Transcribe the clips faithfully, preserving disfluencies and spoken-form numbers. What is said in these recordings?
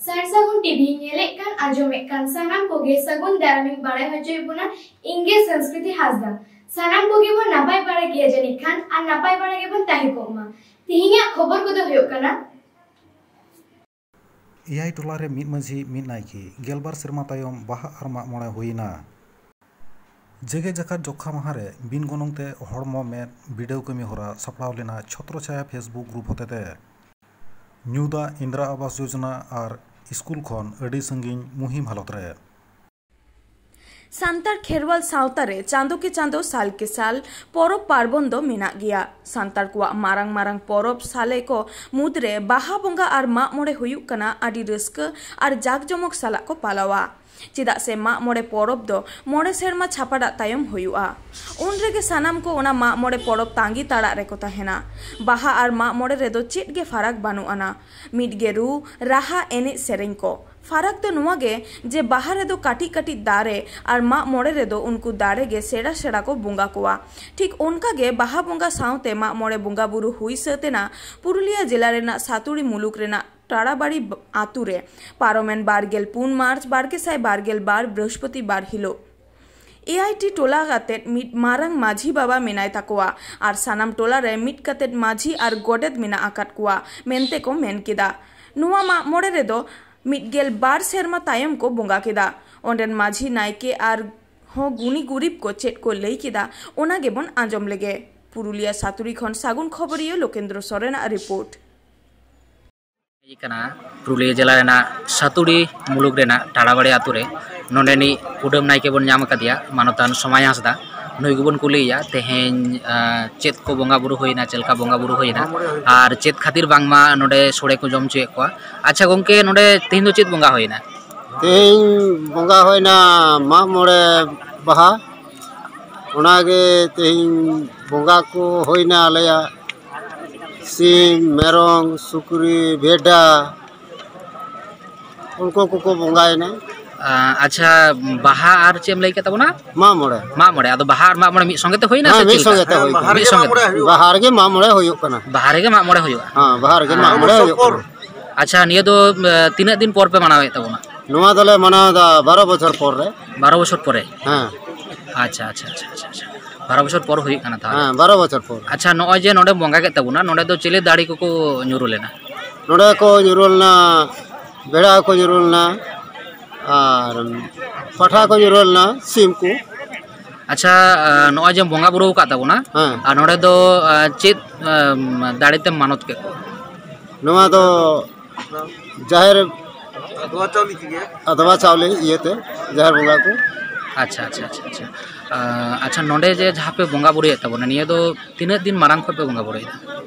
ᱥᱟᱨ ᱥᱟᱹᱜᱩᱱ ᱴᱤᱵᱷᱤ ᱧᱮᱞᱮᱫ ᱠᱟᱱ ᱟᱸᱡᱚᱢᱮᱫ ᱠᱟᱱ ᱥᱟᱱᱟᱢ ᱠᱚᱜᱮ ᱥᱟᱹᱜᱩᱱ ᱫᱟᱨᱟᱢᱤᱧ ᱵᱟᱲᱟᱭ ᱦᱚᱪᱚᱭᱮᱫ ᱵᱚᱱᱟ᱾ ᱤᱧ ᱜᱮ ᱥᱚᱝᱥᱠᱨᱤᱛᱤ ᱦᱟᱸᱥᱫᱟ᱾ ᱥᱟᱱᱟᱢ ᱠᱚᱜᱮ ᱵᱚᱱ ᱱᱟᱯᱟᱭ ᱵᱟᱲᱟ ᱜᱮᱭᱟ ᱡᱟᱹᱱᱤᱡ ᱠᱷᱟᱱ, ᱟᱨ ᱱᱟᱯᱟᱭ ᱵᱟᱲᱟ ᱜᱮᱵᱚᱱ ᱛᱟᱦᱮᱸ ᱠᱚᱜ ᱢᱟ᱾ ᱛᱮᱦᱮᱧᱟᱜ ᱠᱷᱚᱵᱚᱨ ᱠᱚᱫᱚ ᱦᱩᱭᱩᱜ ᱠᱟᱱᱟ, ᱮᱭᱟᱭ ᱴᱚᱞᱟ ᱨᱮ ᱢᱤᱫ ᱢᱟᱹᱡᱷᱤ, ᱢᱤᱫ ᱱᱟᱭᱠᱮ, ᱜᱮᱞᱵᱟᱨ ᱥᱮᱨᱢᱟ ᱛᱟᱭᱚᱢ ᱵᱟᱦᱟ ᱟᱨ ᱢᱟᱜ ᱢᱚᱬᱮ ᱦᱩᱭᱮᱱᱟ᱾ ᱡᱮᱜᱮᱛ ᱡᱟᱠᱟᱛ ᱡᱚᱠᱷᱟ ᱢᱟᱦᱟ ᱨᱮ ᱵᱤᱱ ᱜᱚᱱᱚᱝ ᱛᱮ ᱦᱚᱲᱢᱚ ᱢᱮᱫ ᱵᱤᱰᱟᱹᱣ ᱠᱟᱹᱢᱤ ᱦᱚᱨᱟ ᱥᱟᱯᱲᱟᱣ ᱞᱮᱱᱟ ᱪᱷᱚᱛᱨᱚ ᱪᱷᱟᱭᱟ Facebook group ᱦᱚᱛᱮᱛᱮ᱾ ᱧᱩ ᱫᱟᱜ ᱤᱱᱫᱨᱟ ᱟᱵᱟᱥ ᱡᱳᱡᱚᱱᱟ ᱟᱨ ᱥᱠᱩᱞ ᱠᱷᱚᱱ ᱟᱹᱰᱤ ᱥᱟᱺᱜᱤᱧ ᱢᱩᱦᱤᱢ ᱦᱟᱞᱚᱛ ᱨᱮ᱾ ᱥᱟᱱᱛᱟᱲ ᱠᱷᱮᱨᱣᱟᱞ ᱥᱟᱶᱛᱟ ᱨᱮ ᱪᱟᱸᱫᱚ ᱠᱮ ᱪᱟᱸᱫᱚ, ᱥᱟᱞ ᱠᱮ ᱥᱟᱞ ᱯᱚᱨᱚᱵᱽ ᱯᱟᱨᱵᱚᱱ ᱫᱚ ᱢᱮᱱᱟᱜ ᱜᱮᱭᱟ᱾ ᱥᱟᱱᱛᱟᱲ ᱠᱚᱣᱟᱜ ᱢᱟᱨᱟᱝ ᱢᱟᱨᱟᱝ ᱯᱚᱨᱚᱵᱽ ᱥᱟᱞᱮ ᱠᱚ ᱢᱩᱫᱽᱨᱮ ᱵᱟᱦᱟ ᱵᱚᱸᱜᱟ ᱟᱨ ᱢᱟᱜ ᱢᱚᱬᱮ ᱦᱩᱭᱩᱜ ᱠᱟᱱᱟ ᱟᱹᱰᱤ ᱨᱟᱹᱥᱠᱟᱹ ᱟᱨ ᱡᱟᱠ ᱡᱚᱢᱚᱠ ᱥᱟᱞᱟᱜ ᱠᱚ ᱯᱟᱞᱟᱣᱟ᱾ ᱪᱮᱫᱟᱜ ᱥᱮ ᱢᱟᱜ ᱢᱚᱬᱮ ᱯᱚᱨᱚᱵᱽ ᱫᱚ ᱢᱚᱬᱮ ᱥᱮᱨᱢᱟ ᱪᱷᱟᱯᱟᱰᱟᱜ ᱛᱟᱭᱚᱢ ᱦᱩᱭᱩᱜᱼᱟ᱾ ᱩᱱ ᱨᱮᱜᱮ ᱥᱟᱱᱟᱢ ᱠᱚ ᱚᱱᱟ ᱢᱟᱜ ᱢᱚᱬᱮ ᱯᱚᱨᱚᱵᱽ ᱛᱟᱸᱜᱤ ᱛᱟᱲᱟᱜ ᱨᱮᱠᱚ ᱛᱟᱦᱮᱱᱟ᱾ ᱵᱟᱦᱟ ᱟᱨ ᱢᱟᱜ ᱢᱚᱬᱮ ᱨᱮᱫᱚ ᱪᱮᱫ ᱜᱮ ᱯᱷᱟᱨᱟᱠ ᱵᱟᱹᱱᱩᱜ ᱟᱱᱟ᱾ ᱢᱤᱫ ᱜᱮ ᱨᱩ, ᱨᱟᱦᱟ, ᱮᱱᱮᱡ, ᱥᱮᱨᱮᱧ ᱠᱚ᱾ ᱯᱷᱟᱨᱟᱠ ᱫᱚ ᱱᱚᱣᱟ ᱜᱮ ᱡᱮ ᱵᱟᱦᱟ ᱨᱮᱫᱚ ᱠᱟᱹᱴᱤᱡ ᱠᱟᱹᱴᱤᱡ ᱫᱟᱨᱮ ᱟᱨ ᱢᱟᱜ ᱢᱚᱬᱮ ᱨᱮᱫᱚ ᱩᱱᱠᱩ ᱫᱟᱨᱮ ᱜᱮ ᱥᱮᱬᱟ ᱥᱮᱬᱟ ᱠᱚ ᱵᱚᱸᱜᱟ ᱠᱚᱣᱟ᱾ ᱴᱷᱤᱠ ᱚᱱᱠᱟ ᱜᱮ ᱵᱟᱦᱟ ᱵᱚᱸᱜᱟ ᱥᱟᱶᱛᱮ ᱢᱟᱜ ᱢᱚᱬᱮ ᱵᱚᱸᱜᱟ ᱵᱩᱨᱩ ᱦᱩᱭ ᱥᱟᱹᱛ ᱮᱱᱟ ᱯᱩᱨᱩᱞᱤᱭᱟᱹ ᱡᱮᱞᱟ ᱨᱮᱱᱟᱜ ᱥᱟᱛᱩᱲᱤ ᱢᱩᱞᱩᱠ ᱨᱮᱱᱟᱜ ᱴᱟᱲᱟᱵᱟᱲᱤ ᱵ-, ᱟᱛᱩ ᱨᱮ ᱯᱟᱨᱚᱢᱮᱱ ᱵᱟᱨ ᱜᱮᱞ ᱯᱩᱱ ᱢᱟᱨᱪ ᱵᱟᱨ ᱜᱮᱥᱟᱭ ᱵᱟᱨ ᱜᱮᱞ ᱵᱟᱨ ᱵᱨᱤᱦᱚᱥᱯᱚᱛᱤᱵᱟᱨ ᱦᱤᱞᱳᱜ᱾ ᱮ ᱟᱭ ᱴᱤ ᱴᱚᱞᱟ ᱟᱛᱮᱫ ᱢᱤᱫ ᱢᱟᱨᱟᱝ ᱢᱟᱹᱡᱷᱤ ᱵᱟᱵᱟ ᱢᱮᱱᱟᱭ ᱛᱟᱠᱚᱣᱟ ᱟᱨ ᱥᱟᱱᱟᱢ ᱴᱚᱞᱟ ᱨᱮ ᱢᱤᱫ ᱠᱟᱛᱮᱫ ᱢᱟᱹᱡᱷᱤ ᱟᱨ ᱜᱚᱰᱮᱛ ᱢᱮᱱᱟᱜ ᱟᱠᱟᱫ ᱠᱚᱣᱟ ᱢᱮᱱᱛᱮ ᱠᱚ ᱢᱮᱱ ᱠᱮᱫᱟ᱾ ᱱᱚᱣᱟ ᱢᱟᱜ ᱢᱚᱬᱮ ᱨᱮᱫᱚ ᱢᱤᱫ ᱜᱮᱞ ᱵᱟᱨ ᱥᱮᱨᱢᱟ ᱛᱟᱭᱚᱢ ᱠᱚ ᱵᱚᱸᱜᱟ ᱠᱮᱫᱟ᱾ ᱚᱸᱰᱮᱱ ᱢᱟᱹᱡᱷᱤ ᱱᱟᱭᱠᱮ ᱟᱨ ᱦᱚᱸ ᱜᱩᱱᱤ ᱜᱩᱨᱤᱵ ᱠᱚ ᱪᱮᱫ ᱠᱚ ᱞᱟᱹᱭ ᱠᱮᱫᱟ, ᱚᱱᱟ ᱜᱮᱵᱚᱱ ᱟᱸᱡᱚᱢ ᱞᱮᱜᱮ᱾ ᱯᱩᱨᱩᱞᱤᱭᱟᱹ ᱥᱟᱛᱩᱲᱤ ᱠᱷᱚᱱ ᱥᱟᱹᱜᱩᱱ ᱠᱷᱚᱵᱚᱨᱤᱭᱟᱹ ᱞᱳᱠᱮᱱᱫᱨᱚ ᱥᱚᱨᱮᱱᱟᱜ ᱨᱤᱯᱳᱨᱴ᱾ ᱦᱮᱡ ᱠᱟᱱᱟ ᱯᱩᱨᱩᱞᱤᱭᱟᱹ ᱡᱮᱞᱟ ᱨᱮᱱᱟᱜ ᱥᱟᱛᱩᱲᱤ ᱢᱩᱞᱩᱠ ᱨᱮᱱᱟᱜ ᱴᱟᱲᱟᱵᱟᱲᱤ ᱟᱛᱳ ᱨᱮ᱾ ᱱᱚᱰᱮᱱᱤᱡ ᱠᱩᱰᱟᱹᱢ ᱱᱟᱭᱠᱮ ᱵᱚᱱ ᱧᱟᱢ ᱟᱠᱟᱫᱮᱭᱟ, ᱢᱟᱱᱚᱛᱟᱱ ᱥᱚᱢᱟᱭ ᱦᱟᱸᱥᱫᱟ᱾ ᱱᱩᱭ ᱜᱮᱵᱚᱱ ᱠᱩᱞᱤᱭᱮᱭᱟ ᱛᱮᱦᱮᱧ, ᱟᱸ, ᱪᱮᱫ ᱠᱚ ᱵᱚᱸᱜᱟ ᱵᱩᱨᱩ ᱦᱩᱭᱱᱟ, ᱪᱮᱫ ᱞᱮᱠᱟ ᱵᱚᱸᱜᱟ ᱵᱩᱨᱩ ᱦᱩᱭᱱᱟ, ᱟᱨ ᱪᱮᱫ ᱠᱷᱟᱹᱛᱤᱨ ᱵᱟᱝᱢᱟ ᱱᱚᱰᱮ ᱥᱳᱲᱮ ᱠᱚ ᱡᱚᱢ ᱦᱚᱪᱚᱭᱮᱫ ᱠᱚᱣᱟ᱾ ᱟᱪᱪᱷᱟ ᱜᱚᱢᱠᱮ, ᱱᱚᱰᱮ ᱛᱮᱦᱮᱧ ᱫᱚ ᱪᱮᱫ ᱵᱚᱸᱜᱟ ᱦᱩᱭᱱᱟ? ᱛᱮᱦᱮᱧ ᱵᱚᱸᱜᱟ ᱦᱩᱭᱱᱟ ᱢᱟᱜ ᱢᱚᱬᱮ ᱵᱟᱦᱟ, ᱚᱱᱟᱜᱮ ᱛᱮᱦᱮᱧ ᱵᱚᱸᱜᱟ ᱠᱚ ᱦᱩᱭᱱᱟ ᱟᱞᱮᱭᱟᱜ ᱥᱤᱢ, ᱢᱮᱨᱚᱢ, ᱥᱩᱠᱨᱤ, ᱵᱷᱮᱰᱟ, ᱩᱱᱠᱩ ᱠᱚᱠᱚ ᱵᱚᱸᱜᱟᱭᱮᱱᱟ᱾ ᱟᱸ, ᱟᱪᱪᱷᱟ, ᱵᱟᱦᱟ ᱟᱨ ᱪᱮᱫ ᱮᱢ ᱞᱟᱹᱭ ᱠᱮᱫ ᱛᱟᱵᱚᱱᱟ? ᱢᱟᱜ ᱢᱚᱬᱮ᱾ ᱢᱟᱜ ᱢᱚᱬᱮ, ᱟᱫᱚ ᱵᱟᱦᱟ ᱟᱨ ᱢᱟᱜ ᱢᱚᱬᱮ ᱢᱤᱫ ᱥᱚᱸᱜᱮ ᱛᱮ ᱦᱩᱭᱱᱟ ᱦᱮᱸ, ᱥᱮ ᱢᱤᱫ ᱪᱮᱫ ᱞᱮᱠᱟ? ᱥᱚᱸᱜᱮ ᱛᱮ ᱦᱩᱭ ᱠᱟᱱᱟ᱾ ᱢᱤᱫ ᱥᱚᱸᱜᱮ ᱛᱮ᱾ ᱵᱟᱦᱟ ᱨᱮᱜᱮ ᱢᱟᱜ ᱢᱚᱬᱮ ᱦᱩᱭᱩᱜ ᱠᱟᱱᱟ᱾ ᱵᱟᱦᱟ ᱨᱮᱜᱮ ᱢᱟᱜ ᱢᱚᱬᱮ ᱦᱩᱭᱩᱜᱼᱟ᱾ ᱦᱮᱸ, ᱵᱟᱦᱟ ᱨᱮᱜᱮ ᱢᱟᱜ ᱢᱚᱬᱮ ᱦᱩᱭᱩᱜ ᱠᱟᱱᱟ᱾ ᱟᱪᱪᱷᱟ, ᱱᱤᱭᱟᱹ ᱫᱚ ᱛᱤᱱᱟᱹᱜ ᱫᱤᱱ ᱯᱚᱨ ᱯᱮ ᱢᱟᱱᱟᱣᱮᱫ ᱛᱟᱵᱚᱱᱟ? ᱱᱚᱣᱟ ᱫᱚᱞᱮ ᱢᱟᱱᱟᱣ ᱮᱫᱟ ᱵᱟᱨᱚ ᱵᱚᱪᱷᱚᱨ ᱯᱚᱨ ᱨᱮ᱾ ᱵᱟᱨᱚ ᱵᱚᱪᱷᱚᱨ ᱯᱚᱨᱮ? ᱦᱮᱸ᱾ ᱟᱪᱪᱷᱟ, ᱟᱪᱪᱷᱟ, ᱟᱪᱪᱷᱟ, ᱟᱪᱪᱷᱟ, ᱟᱪᱪᱷᱟ᱾ ᱵᱟᱨᱚ ᱵᱚᱪᱷᱚᱨ ᱯᱚᱨ ᱦᱩᱭᱩᱜ ᱠᱟᱱᱟ ᱛᱟᱦᱚᱞᱮ? ᱦᱮᱸ, ᱵᱟᱨᱚ ᱵᱚᱪᱷᱚᱨ ᱯᱚᱨ᱾ ᱟᱪᱪᱷᱟ, ᱱᱚᱜᱼᱚᱭ ᱡᱮ ᱱᱚᱰᱮ ᱵᱚᱸᱜᱟ ᱠᱮᱫ ᱛᱟᱵᱚᱱᱟ, ᱱᱚᱰᱮ ᱫᱚ ᱪᱤᱞᱤ ᱫᱟᱲᱮ ᱠᱚᱠᱚ ᱧᱩᱨᱩ ᱞᱮᱱᱟ? ᱱᱚᱰᱮ ᱠᱚ ᱧᱩᱨᱩ ᱞᱮᱱᱟ, ᱵᱷᱮᱲᱟ ᱠᱚ ᱧᱩᱨᱩ ᱞᱮᱱᱟ, ᱟᱨ ᱯᱟᱴᱷᱟ ᱠᱚ ᱧᱩᱨᱩ ᱞᱮᱱᱟ, ᱥᱤᱢ ᱠᱚ᱾ ᱟᱪᱪᱷᱟ, ᱱᱚᱜᱼᱚᱭ ᱡᱮ ᱵᱚᱸᱜᱟ ᱵᱩᱨᱩ ᱟᱠᱟᱫ ᱛᱟᱵᱚᱱᱟ, ᱦᱮᱸ᱾ ᱟᱨ ᱱᱚᱰᱮ ᱫᱚ ᱪᱮᱫ ᱫᱟᱲᱮ ᱛᱮᱢ ᱢᱟᱱᱚᱛ ᱠᱮᱫ ᱠᱚᱣᱟ? ᱱᱚᱣᱟ ᱫᱚ ᱡᱟᱦᱮᱨ ᱟᱫᱽᱣᱟ ᱪᱟᱣᱞᱮ ᱤᱭᱟᱹᱛᱮ, ᱡᱟᱦᱮᱨ ᱵᱚᱸᱜᱟ ᱠᱚ᱾ ᱟᱪᱪᱷᱟ, ᱟᱪᱪᱷᱟ, ᱟᱪᱪᱷᱟ, ᱟᱪᱪᱷᱟ᱾ ᱟᱪᱪᱷᱟ, ᱱᱚᱰᱮ ᱡᱮ ᱡᱟᱦᱟᱸ ᱯᱮ ᱵᱚᱸᱜᱟ ᱵᱩᱨᱩᱭᱮᱫ ᱛᱟᱵᱚᱱᱟ, ᱱᱤᱭᱟᱹ ᱫᱚ ᱛᱤᱱᱟᱹᱜ ᱫᱤᱱ ᱢᱟᱲᱟᱝ ᱠᱷᱚᱱ ᱯᱮ ᱵᱚᱸᱜᱟ ᱵᱩᱨᱩᱭᱮᱫᱟ?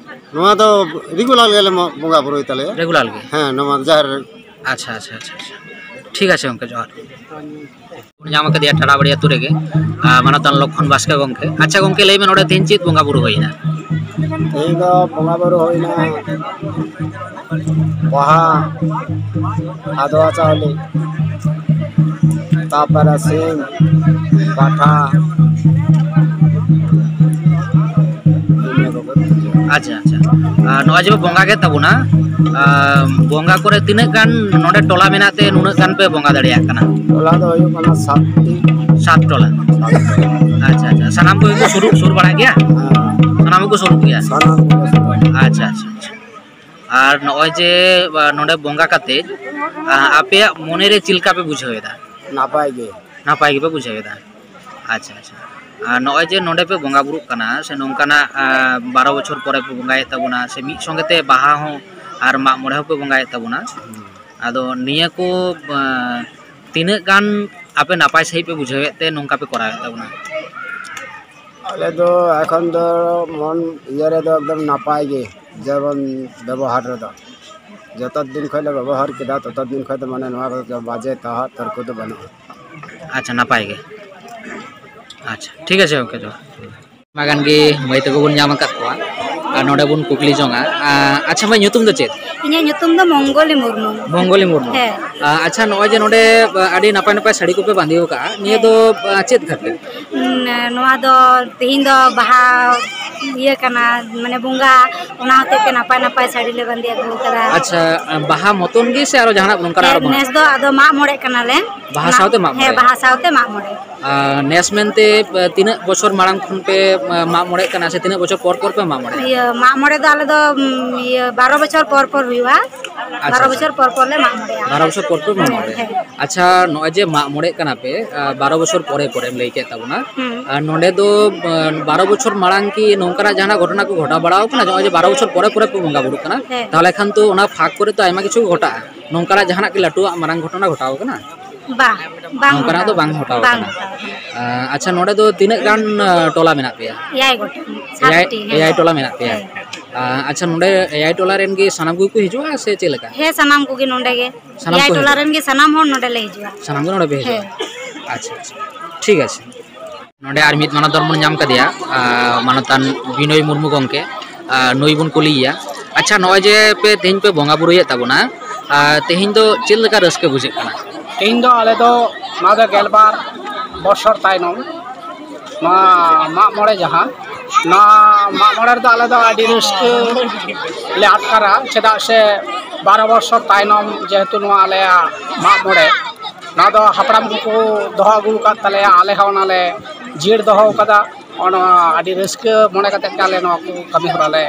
ᱱᱚᱣᱟ ᱫᱚ ᱨᱮᱜᱩᱞᱟᱨ ᱜᱮᱞᱮ ᱵᱚᱸᱜᱟ ᱵᱩᱨᱩᱭ ᱛᱟᱞᱮᱭᱟ᱾ ᱨᱮᱜᱩᱞᱟᱨ ᱜᱮ? ᱦᱮᱸ, ᱱᱚᱣᱟ ᱡᱟᱦᱮᱨ ᱨᱮ᱾ ᱟᱪᱪᱷᱟ, ᱟᱪᱪᱷᱟ, ᱟᱪᱪᱷᱟ, ᱟᱪᱪᱷᱟ᱾ ᱴᱷᱤᱠ ᱟᱪᱷᱮ ᱜᱚᱢᱠᱮ, ᱡᱚᱦᱟᱨ᱾ ᱧᱟᱢ ᱟᱠᱟᱫᱮᱭᱟ ᱴᱟᱲᱟᱵᱟᱲᱤ ᱟᱹᱛᱩ ᱨᱮᱜᱮ, ᱟᱨ ᱢᱟᱱᱚᱛᱟᱱ ᱞᱚᱠᱠᱷᱚᱱ ᱵᱟᱥᱠᱮ ᱜᱚᱢᱠᱮ᱾ ᱟᱪᱪᱷᱟ ᱜᱚᱢᱠᱮ, ᱞᱟᱹᱭ ᱢᱮ, ᱱᱚᱰᱮ ᱛᱮᱦᱮᱧ ᱪᱮᱫ ᱵᱚᱸᱜᱟ ᱵᱩᱨᱩ ᱦᱩᱭᱱᱟ? ᱛᱮᱦᱮᱧ ᱫᱚ ᱵᱚᱸᱜᱟ ᱵᱩᱨᱩ ᱦᱩᱭᱱᱟ ᱵᱟᱦᱟ, ᱟᱫᱽᱣᱟ ᱪᱟᱣᱞᱮ, ᱛᱟᱯᱚᱨᱮ ᱥᱤᱢ, ᱯᱟᱴᱷᱟ, ᱤᱱᱟᱹ ᱠᱚᱜᱮ᱾ ᱟᱪᱪᱷᱟ, ᱟᱪᱪᱷᱟ᱾ ᱟᱨ ᱱᱚᱜᱼᱚᱭ ᱡᱮ ᱯᱮ ᱵᱚᱸᱜᱟ ᱠᱮᱫ ᱛᱟᱵᱚᱱᱟ, ᱟᱨ ᱵᱚᱸᱜᱟ ᱠᱚᱨᱮ ᱛᱤᱱᱟᱹᱜ ᱜᱟᱱ ᱱᱚᱰᱮ ᱴᱚᱞᱟ ᱢᱮᱱᱟᱜ ᱛᱮ ᱱᱩᱱᱟᱹᱜ ᱜᱟᱱ ᱯᱮ ᱵᱚᱸᱜᱟ ᱫᱟᱲᱮᱭᱟᱜ ᱠᱟᱱᱟ? ᱴᱚᱞᱟ ᱫᱚ ᱦᱩᱭᱩᱜ ᱠᱟᱱᱟ ᱥᱟᱛᱴᱤ᱾ ᱥᱟᱛ ᱴᱚᱞᱟ᱾ ᱥᱟᱛ ᱴᱚᱞᱟ᱾ ᱟᱪᱪᱷᱟ, ᱟᱪᱪᱷᱟ᱾ ᱥᱟᱱᱟᱢ ᱠᱚᱜᱮ ᱠᱚ ᱥᱩᱨᱩᱜ, ᱥᱩᱨ ᱵᱟᱲᱟᱜ ᱜᱮᱭᱟ? ᱦᱮᱸ᱾ ᱥᱟᱱᱟᱢ ᱜᱮᱠᱚ ᱥᱩᱨᱩᱜ ᱜᱮᱭᱟ? ᱥᱟᱱᱟᱢ ᱜᱮᱠᱚ ᱥᱩᱨᱩᱜ ᱜᱮᱭᱟ᱾ ᱟᱪᱪᱷᱟ, ᱟᱪᱪᱷᱟ, ᱟᱪᱪᱷᱟ᱾ ᱟᱨ ᱱᱚᱜᱼᱚᱭ ᱡᱮ, ᱟ, ᱱᱚᱰᱮ ᱵᱚᱸᱜᱟ ᱠᱟᱛᱮ, ᱟ, ᱟᱯᱮᱭᱟᱜ ᱢᱚᱱᱮ ᱨᱮ ᱪᱮᱫ ᱞᱮᱠᱟ ᱯᱮ ᱵᱩᱡᱷᱟᱹᱣ ᱮᱫᱟ? ᱱᱟᱯᱟᱭ ᱜᱮ᱾ ᱱᱟᱯᱟᱭ ᱜᱮᱯᱮ ᱵᱩᱡᱷᱟᱹᱣ ᱮᱫᱟ? ᱟᱪᱪᱷᱟ, ᱟᱪᱪᱷᱟ᱾ ᱟᱨ ᱱᱚᱜᱼᱚᱭ ᱡᱮ ᱱᱚᱰᱮ ᱯᱮ ᱵᱚᱸᱜᱟ ᱵᱩᱨᱩᱜ ᱠᱟᱱᱟ, ᱥᱮ ᱱᱚᱝᱠᱟᱱᱟᱜ, ᱟ, ᱵᱟᱨᱚ ᱵᱚᱪᱷᱚᱨ ᱯᱚᱨᱮ ᱯᱮ ᱵᱚᱸᱜᱟᱭᱮᱫ ᱛᱟᱵᱚᱱᱟ, ᱥᱮ ᱢᱤᱫ ᱥᱚᱸᱜᱮ ᱛᱮ ᱵᱟᱦᱟ ᱦᱚᱸ ᱟᱨ ᱢᱟᱜ ᱢᱚᱬᱮ ᱦᱚᱸᱯᱮ ᱵᱚᱸᱜᱟᱭᱮᱫ ᱛᱟᱵᱚᱱᱟ, ᱦᱩᱸ᱾ ᱟᱫᱚ ᱱᱤᱭᱟᱹ ᱠᱚ, ᱟ, ᱛᱤᱱᱟᱹᱜ ᱜᱟᱱ ᱟᱯᱮ ᱱᱟᱯᱟᱭ ᱥᱟᱺᱦᱤᱡ ᱯᱮ ᱵᱩᱡᱷᱟᱹᱣᱮᱫ ᱛᱮ ᱱᱚᱝᱠᱟ ᱯᱮ ᱠᱚᱨᱟᱣᱮᱫ ᱛᱟᱵᱚᱱᱟ? ᱟᱞᱮ ᱫᱚ ᱮᱠᱷᱚᱱ ᱫᱚ ᱢᱚᱱ ᱤᱭᱟᱹ ᱨᱮᱫᱚ ᱮᱠᱫᱚᱢ ᱱᱟᱯᱟᱭ ᱜᱮ, ᱡᱮᱢᱚᱱ ᱵᱮᱵᱚᱦᱟᱨ ᱨᱮᱫᱚ᱾ ᱡᱚᱛᱚ ᱫᱤᱱ ᱠᱷᱚᱱ ᱞᱮ ᱵᱮᱵᱚᱦᱟᱨ ᱠᱮᱫᱟ, ᱛᱚᱛᱚ ᱫᱤᱱ ᱠᱷᱚᱱ ᱫᱚ ᱢᱟᱱᱮ ᱱᱚᱣᱟ ᱠᱚᱫᱚ ᱵᱟᱡᱮ ᱛᱟᱦᱟ ᱛᱚᱨᱠᱚ ᱫᱚ ᱵᱟᱹᱱᱩᱜᱼᱟ᱾ ᱟᱪᱪᱷᱟ, ᱱᱟᱯᱟᱭ ᱜᱮ᱾ ᱟᱪᱪᱷᱟ, ᱴᱷᱤᱠ ᱟᱪᱷᱮ ᱜᱚᱢᱠᱮ, ᱡᱚᱦᱟᱨ᱾ ᱟᱭᱢᱟ ᱜᱟᱱ ᱜᱮ ᱢᱟᱹᱭ ᱛᱟᱠᱚ ᱵᱚᱱ ᱧᱟᱢ ᱟᱠᱟᱫ ᱠᱚᱣᱟ, ᱟᱨ ᱱᱚᱰᱮ ᱵᱚᱱ ᱠᱩᱠᱞᱤ ᱡᱚᱝᱟ᱾ ᱟ, ᱟᱪᱪᱷᱟ ᱢᱟᱹᱭ, ᱧᱩᱛᱩᱢ ᱫᱚ ᱪᱮᱫ? ᱤᱧᱟᱹᱜ ᱧᱩᱛᱩᱢ ᱫᱚ ᱢᱚᱝᱜᱚᱞᱤ ᱢᱩᱨᱢᱩ᱾ ᱢᱚᱝᱜᱚᱞᱤ ᱢᱩᱨᱢᱩ᱾ ᱦᱮᱸ᱾ ᱟ, ᱟᱪᱪᱷᱟ, ᱱᱚᱜᱼᱚᱭ ᱡᱮ ᱱᱚᱰᱮ, ᱟ, ᱟᱹᱰᱤ ᱱᱟᱯᱟᱭ ᱱᱟᱯᱟᱭ ᱥᱟᱹᱲᱤ ᱠᱚᱯᱮ ᱵᱟᱸᱫᱮ ᱟᱠᱟᱫᱼᱟ, ᱱᱤᱭᱟᱹ ᱦᱮᱸ᱾ ᱫᱚ, ᱟ, ᱪᱮᱫ ᱠᱷᱟᱹᱛᱤᱨ? ᱩᱸ, ᱱᱚᱣᱟ ᱫᱚ ᱛᱮᱦᱮᱧ ᱫᱚ ᱵᱟᱦᱟ ᱤᱭᱟᱹ ᱠᱟᱱᱟ, ᱢᱟᱱᱮ ᱵᱚᱸᱜᱟ, ᱚᱱᱟ ᱦᱚᱛᱮᱡ ᱛᱮ ᱱᱟᱯᱟᱭ ᱱᱟᱯᱟᱭ ᱥᱟᱹᱲᱤ ᱞᱮ ᱵᱟᱸᱫᱮ ᱟᱹᱜᱩ ᱟᱠᱟᱫᱟ᱾ ᱟᱪᱪᱷᱟ, ᱵᱟᱦᱟ ᱢᱚᱛᱚᱱ ᱜᱮ ᱥᱮ ᱟᱨᱚ ᱡᱟᱦᱟᱱᱟᱜ ᱱᱚᱝᱠᱟᱱᱟᱜ ᱟᱨᱚ ᱦᱮᱸ, ᱵᱚᱸᱜᱟ? ᱱᱮᱥ ᱫᱚ ᱟᱫᱚ ᱢᱟᱜ ᱢᱚᱬᱮᱜ ᱠᱟᱱᱟᱞᱮ᱾ ᱵᱟᱦᱟ ᱚᱱᱟ ᱥᱟᱶᱛᱮ ᱢᱟᱜ ᱢᱚᱬᱮ? ᱦᱮᱸ, ᱵᱟᱦᱟ ᱥᱟᱶᱛᱮ ᱢᱟᱜ ᱢᱚᱬᱮ᱾ ᱟᱨ ᱱᱮᱥ ᱢᱮᱱᱛᱮ, ᱮ, ᱛᱤᱱᱟᱹᱜ ᱵᱚᱪᱷᱚᱨ ᱢᱟᱲᱟᱝ ᱠᱷᱚᱱ ᱯᱮ, ᱮ, ᱢᱟᱜ ᱢᱚᱬᱮᱜ ᱠᱟᱱᱟ ᱥᱮ ᱛᱤᱱᱟᱹᱜ ᱵᱚᱪᱷᱚᱨ ᱯᱚᱨ ᱯᱚᱨ ᱯᱮ ᱢᱟᱜ ᱢᱚᱬᱮᱜᱼᱟ? ᱤᱭᱟᱹ, ᱢᱟᱜ ᱢᱚᱬᱮ ᱫᱚ ᱟᱞᱮ ᱫᱚ, ᱩᱢ, ᱤᱭᱟᱹ, ᱵᱟᱨᱚ ᱵᱚᱪᱷᱚᱨ ᱯᱚᱨ ᱯᱚᱨ ᱦᱩᱭᱩᱜᱼᱟ᱾ ᱟᱪᱪᱷᱟ, ᱵᱟᱨᱚ ᱟᱪᱪᱷᱟ᱾ ᱵᱚᱪᱷᱚᱨ ᱯᱚᱨ ᱯᱚᱨ ᱞᱮ ᱢᱟᱜ ᱢᱚᱬᱮᱜᱼᱟ᱾ ᱵᱟᱨᱚ ᱵᱚᱪᱷᱚᱨ ᱯᱚᱨ ᱯᱚᱨ ᱢᱟᱜ ᱦᱮᱸ, ᱢᱚᱬᱮ᱾ ᱦᱮᱸ᱾ ᱟᱪᱪᱷᱟ, ᱱᱚᱜᱼᱚᱭ ᱡᱮ ᱢᱟᱜ ᱢᱚᱬᱮᱜ ᱠᱟᱱᱟ ᱯᱮ, ᱟ, ᱵᱟᱨᱚ ᱵᱚᱪᱷᱚᱨ ᱯᱚᱨᱮ ᱯᱚᱨᱮᱢ ᱞᱟᱹᱭ ᱠᱮᱫ ᱛᱟᱵᱚᱱᱟ, ᱦᱩᱸ᱾ ᱟᱨ ᱱᱚᱰᱮ ᱫᱚ, ᱟ, ᱵᱟᱨᱚ ᱵᱚᱪᱷᱚᱨ ᱢᱟᱲᱟᱝ ᱠᱤ ᱱᱚᱝᱠᱟᱱᱟᱜ ᱡᱟᱦᱟᱱᱟᱜ ᱜᱷᱚᱴᱚᱱᱟ ᱠᱚ ᱜᱷᱚᱴᱟᱣ ᱵᱟᱲᱟᱣ ᱠᱟᱱᱟ? ᱱᱚᱜᱼᱚᱭ ᱡᱮ ᱵᱟᱨᱚ ᱵᱚᱪᱷᱚᱨ ᱯᱚᱨᱮ ᱯᱚᱨᱮ ᱯᱮ ᱵᱚᱸᱜᱟ ᱵᱩᱨᱩᱜ ᱠᱟᱱᱟ, ᱦᱮᱸ᱾ ᱛᱟᱦᱚᱞᱮ ᱠᱷᱟᱱ ᱛᱚ ᱚᱱᱟ ᱯᱷᱟᱸᱠ ᱠᱚᱨᱮ ᱛᱚ ᱟᱭᱢᱟ ᱠᱤᱪᱷᱩ ᱜᱷᱚᱴᱟᱜᱼᱟ᱾ ᱱᱚᱝᱠᱟᱱᱟᱜ ᱡᱟᱦᱟᱱᱟᱜ ᱠᱤ ᱞᱟᱹᱴᱩᱣᱟᱜ ᱢᱟᱨᱟᱝ ᱜᱷᱚᱴᱚᱱᱟ ᱜᱷᱚᱴᱟᱣ ᱠᱟᱱᱟ? ᱵᱟᱝ, ᱵᱟᱝ ᱱᱚᱝᱠᱟᱱᱟᱜ ᱫᱚ ᱜᱷᱚᱴᱟᱣ᱾ ᱵᱟᱝ ᱠᱟᱱᱟ᱾ ᱜᱷᱚᱴᱟᱣ ᱠᱟᱱᱟ᱾ ᱟ, ᱟᱪᱪᱷᱟ, ᱱᱚᱰᱮ ᱫᱚ ᱛᱤᱱᱟᱹᱜ ᱜᱟᱱ, ᱟ, ᱴᱚᱞᱟ ᱢᱮᱱᱟᱜ ᱯᱮᱭᱟ? ᱮᱭᱟᱭ ᱜᱚᱴᱟᱝ, ᱮᱭᱟᱭ, ᱥᱟᱛᱴᱤ, ᱦᱮᱸ᱾ ᱮᱭᱟᱭ ᱴᱚᱞᱟ ᱢᱮᱱᱟᱜ ᱯᱮᱭᱟ᱾ ᱦᱮᱸ᱾ ᱟ, ᱟᱪᱪᱷᱟ, ᱱᱚᱰᱮ ᱮᱭᱟᱭ ᱴᱚᱞᱟ ᱨᱮᱱ ᱜᱮ ᱥᱟᱱᱟᱢ ᱠᱚᱜᱮ ᱠᱚ ᱦᱤᱡᱩᱜᱼᱟ ᱥᱮ ᱪᱮᱫ ᱞᱮᱠᱟ? ᱦᱮᱸ, ᱥᱟᱱᱟᱢ ᱠᱚᱜᱮ ᱱᱚᱰᱮ ᱜᱮ᱾ ᱥᱟᱱᱟᱢ ᱮᱭᱟᱭ ᱠᱚ ᱴᱚᱞᱟ ᱦᱤᱡᱩᱜᱼᱟ? ᱨᱮᱱ ᱜᱮ ᱥᱟᱱᱟᱢ ᱦᱚᱲ ᱱᱚᱰᱮ ᱞᱮ ᱦᱤᱡᱩᱜᱼᱟ᱾ ᱥᱟᱱᱟᱢ ᱜᱮ ᱱᱚᱰᱮ ᱯᱮ ᱦᱤᱡᱩᱜᱼᱟ? ᱦᱮᱸ᱾ ᱟᱪᱪᱷᱟ, ᱟᱪᱪᱷᱟ, ᱴᱷᱤᱠ ᱟᱪᱷᱮ᱾ ᱱᱚᱰᱮ ᱟᱨ ᱢᱤᱫ ᱢᱟᱱᱚᱛ ᱵᱚᱱ ᱧᱟᱢ ᱠᱟᱫᱮᱭᱟ, ᱟ, ᱢᱟᱱᱚᱛᱟᱱ ᱵᱤᱱᱚᱭ ᱢᱩᱨᱢᱩ ᱜᱚᱢᱠᱮ, ᱟ, ᱱᱩᱭ ᱵᱚᱱ ᱠᱩᱞᱤᱭᱮᱭᱟ᱾ ᱟᱪᱪᱷᱟ, ᱱᱚᱜᱼᱚᱭ ᱡᱮ ᱯᱮ ᱛᱮᱦᱮᱧ ᱯᱮ ᱵᱚᱸᱜᱟ ᱵᱩᱨᱩᱭᱮᱫ ᱛᱟᱵᱚᱱᱟ, ᱟ, ᱛᱮᱦᱮᱧ ᱫᱚ ᱪᱮᱫ ᱞᱮᱠᱟ ᱨᱟᱹᱥᱠᱟᱹ ᱵᱩᱡᱷᱟᱹᱜ ᱠᱟᱱᱟ? ᱛᱮᱦᱮᱧ ᱫᱚ ᱟᱞᱮ ᱫᱚ ᱱᱚᱣᱟ ᱫᱚ ᱜᱮᱞᱵᱟᱨ ᱵᱚᱪᱷᱚᱨ ᱛᱟᱭᱱᱚᱢ ᱱᱚᱣᱟ ᱢᱟᱜ ᱢᱚᱬᱮ ᱡᱟᱦᱟᱸ, ᱱᱚᱣᱟ ᱢᱟᱜ ᱢᱚᱬᱮ ᱨᱮᱫᱚ ᱟᱞᱮ ᱫᱚ ᱟᱹᱰᱤ ᱨᱟᱹᱥᱠᱟᱹ ᱞᱮ ᱟᱴᱠᱟᱨᱟ, ᱪᱮᱫᱟᱜ ᱥᱮ ᱵᱟᱨᱚ ᱵᱚᱪᱷᱚᱨ ᱛᱟᱭᱱᱚᱢ ᱡᱮᱦᱮᱛᱩ ᱱᱚᱣᱟ ᱟᱞᱮᱭᱟᱜ ᱢᱟᱜ ᱢᱚᱬᱮ, ᱱᱚᱣᱟ ᱫᱚ ᱦᱟᱯᱲᱟᱢ ᱠᱚᱠᱚ ᱫᱚᱦᱚ ᱟᱹᱜᱩ ᱟᱠᱟᱫ ᱛᱟᱞᱮᱭᱟ, ᱟᱞᱮ ᱦᱚᱸ ᱚᱱᱟᱞᱮ ᱡᱤᱭᱟᱹᱲ ᱫᱚᱦᱚ ᱟᱠᱟᱫᱟ᱾ ᱚᱱᱟ ᱟᱹᱰᱤ ᱨᱟᱹᱥᱠᱟᱹ ᱢᱚᱱᱮ ᱠᱟᱛᱮᱫ ᱜᱮ ᱟᱞᱮ ᱱᱚᱣᱟ ᱠᱚ ᱠᱟᱹᱢᱤ ᱦᱚᱨᱟ ᱞᱮ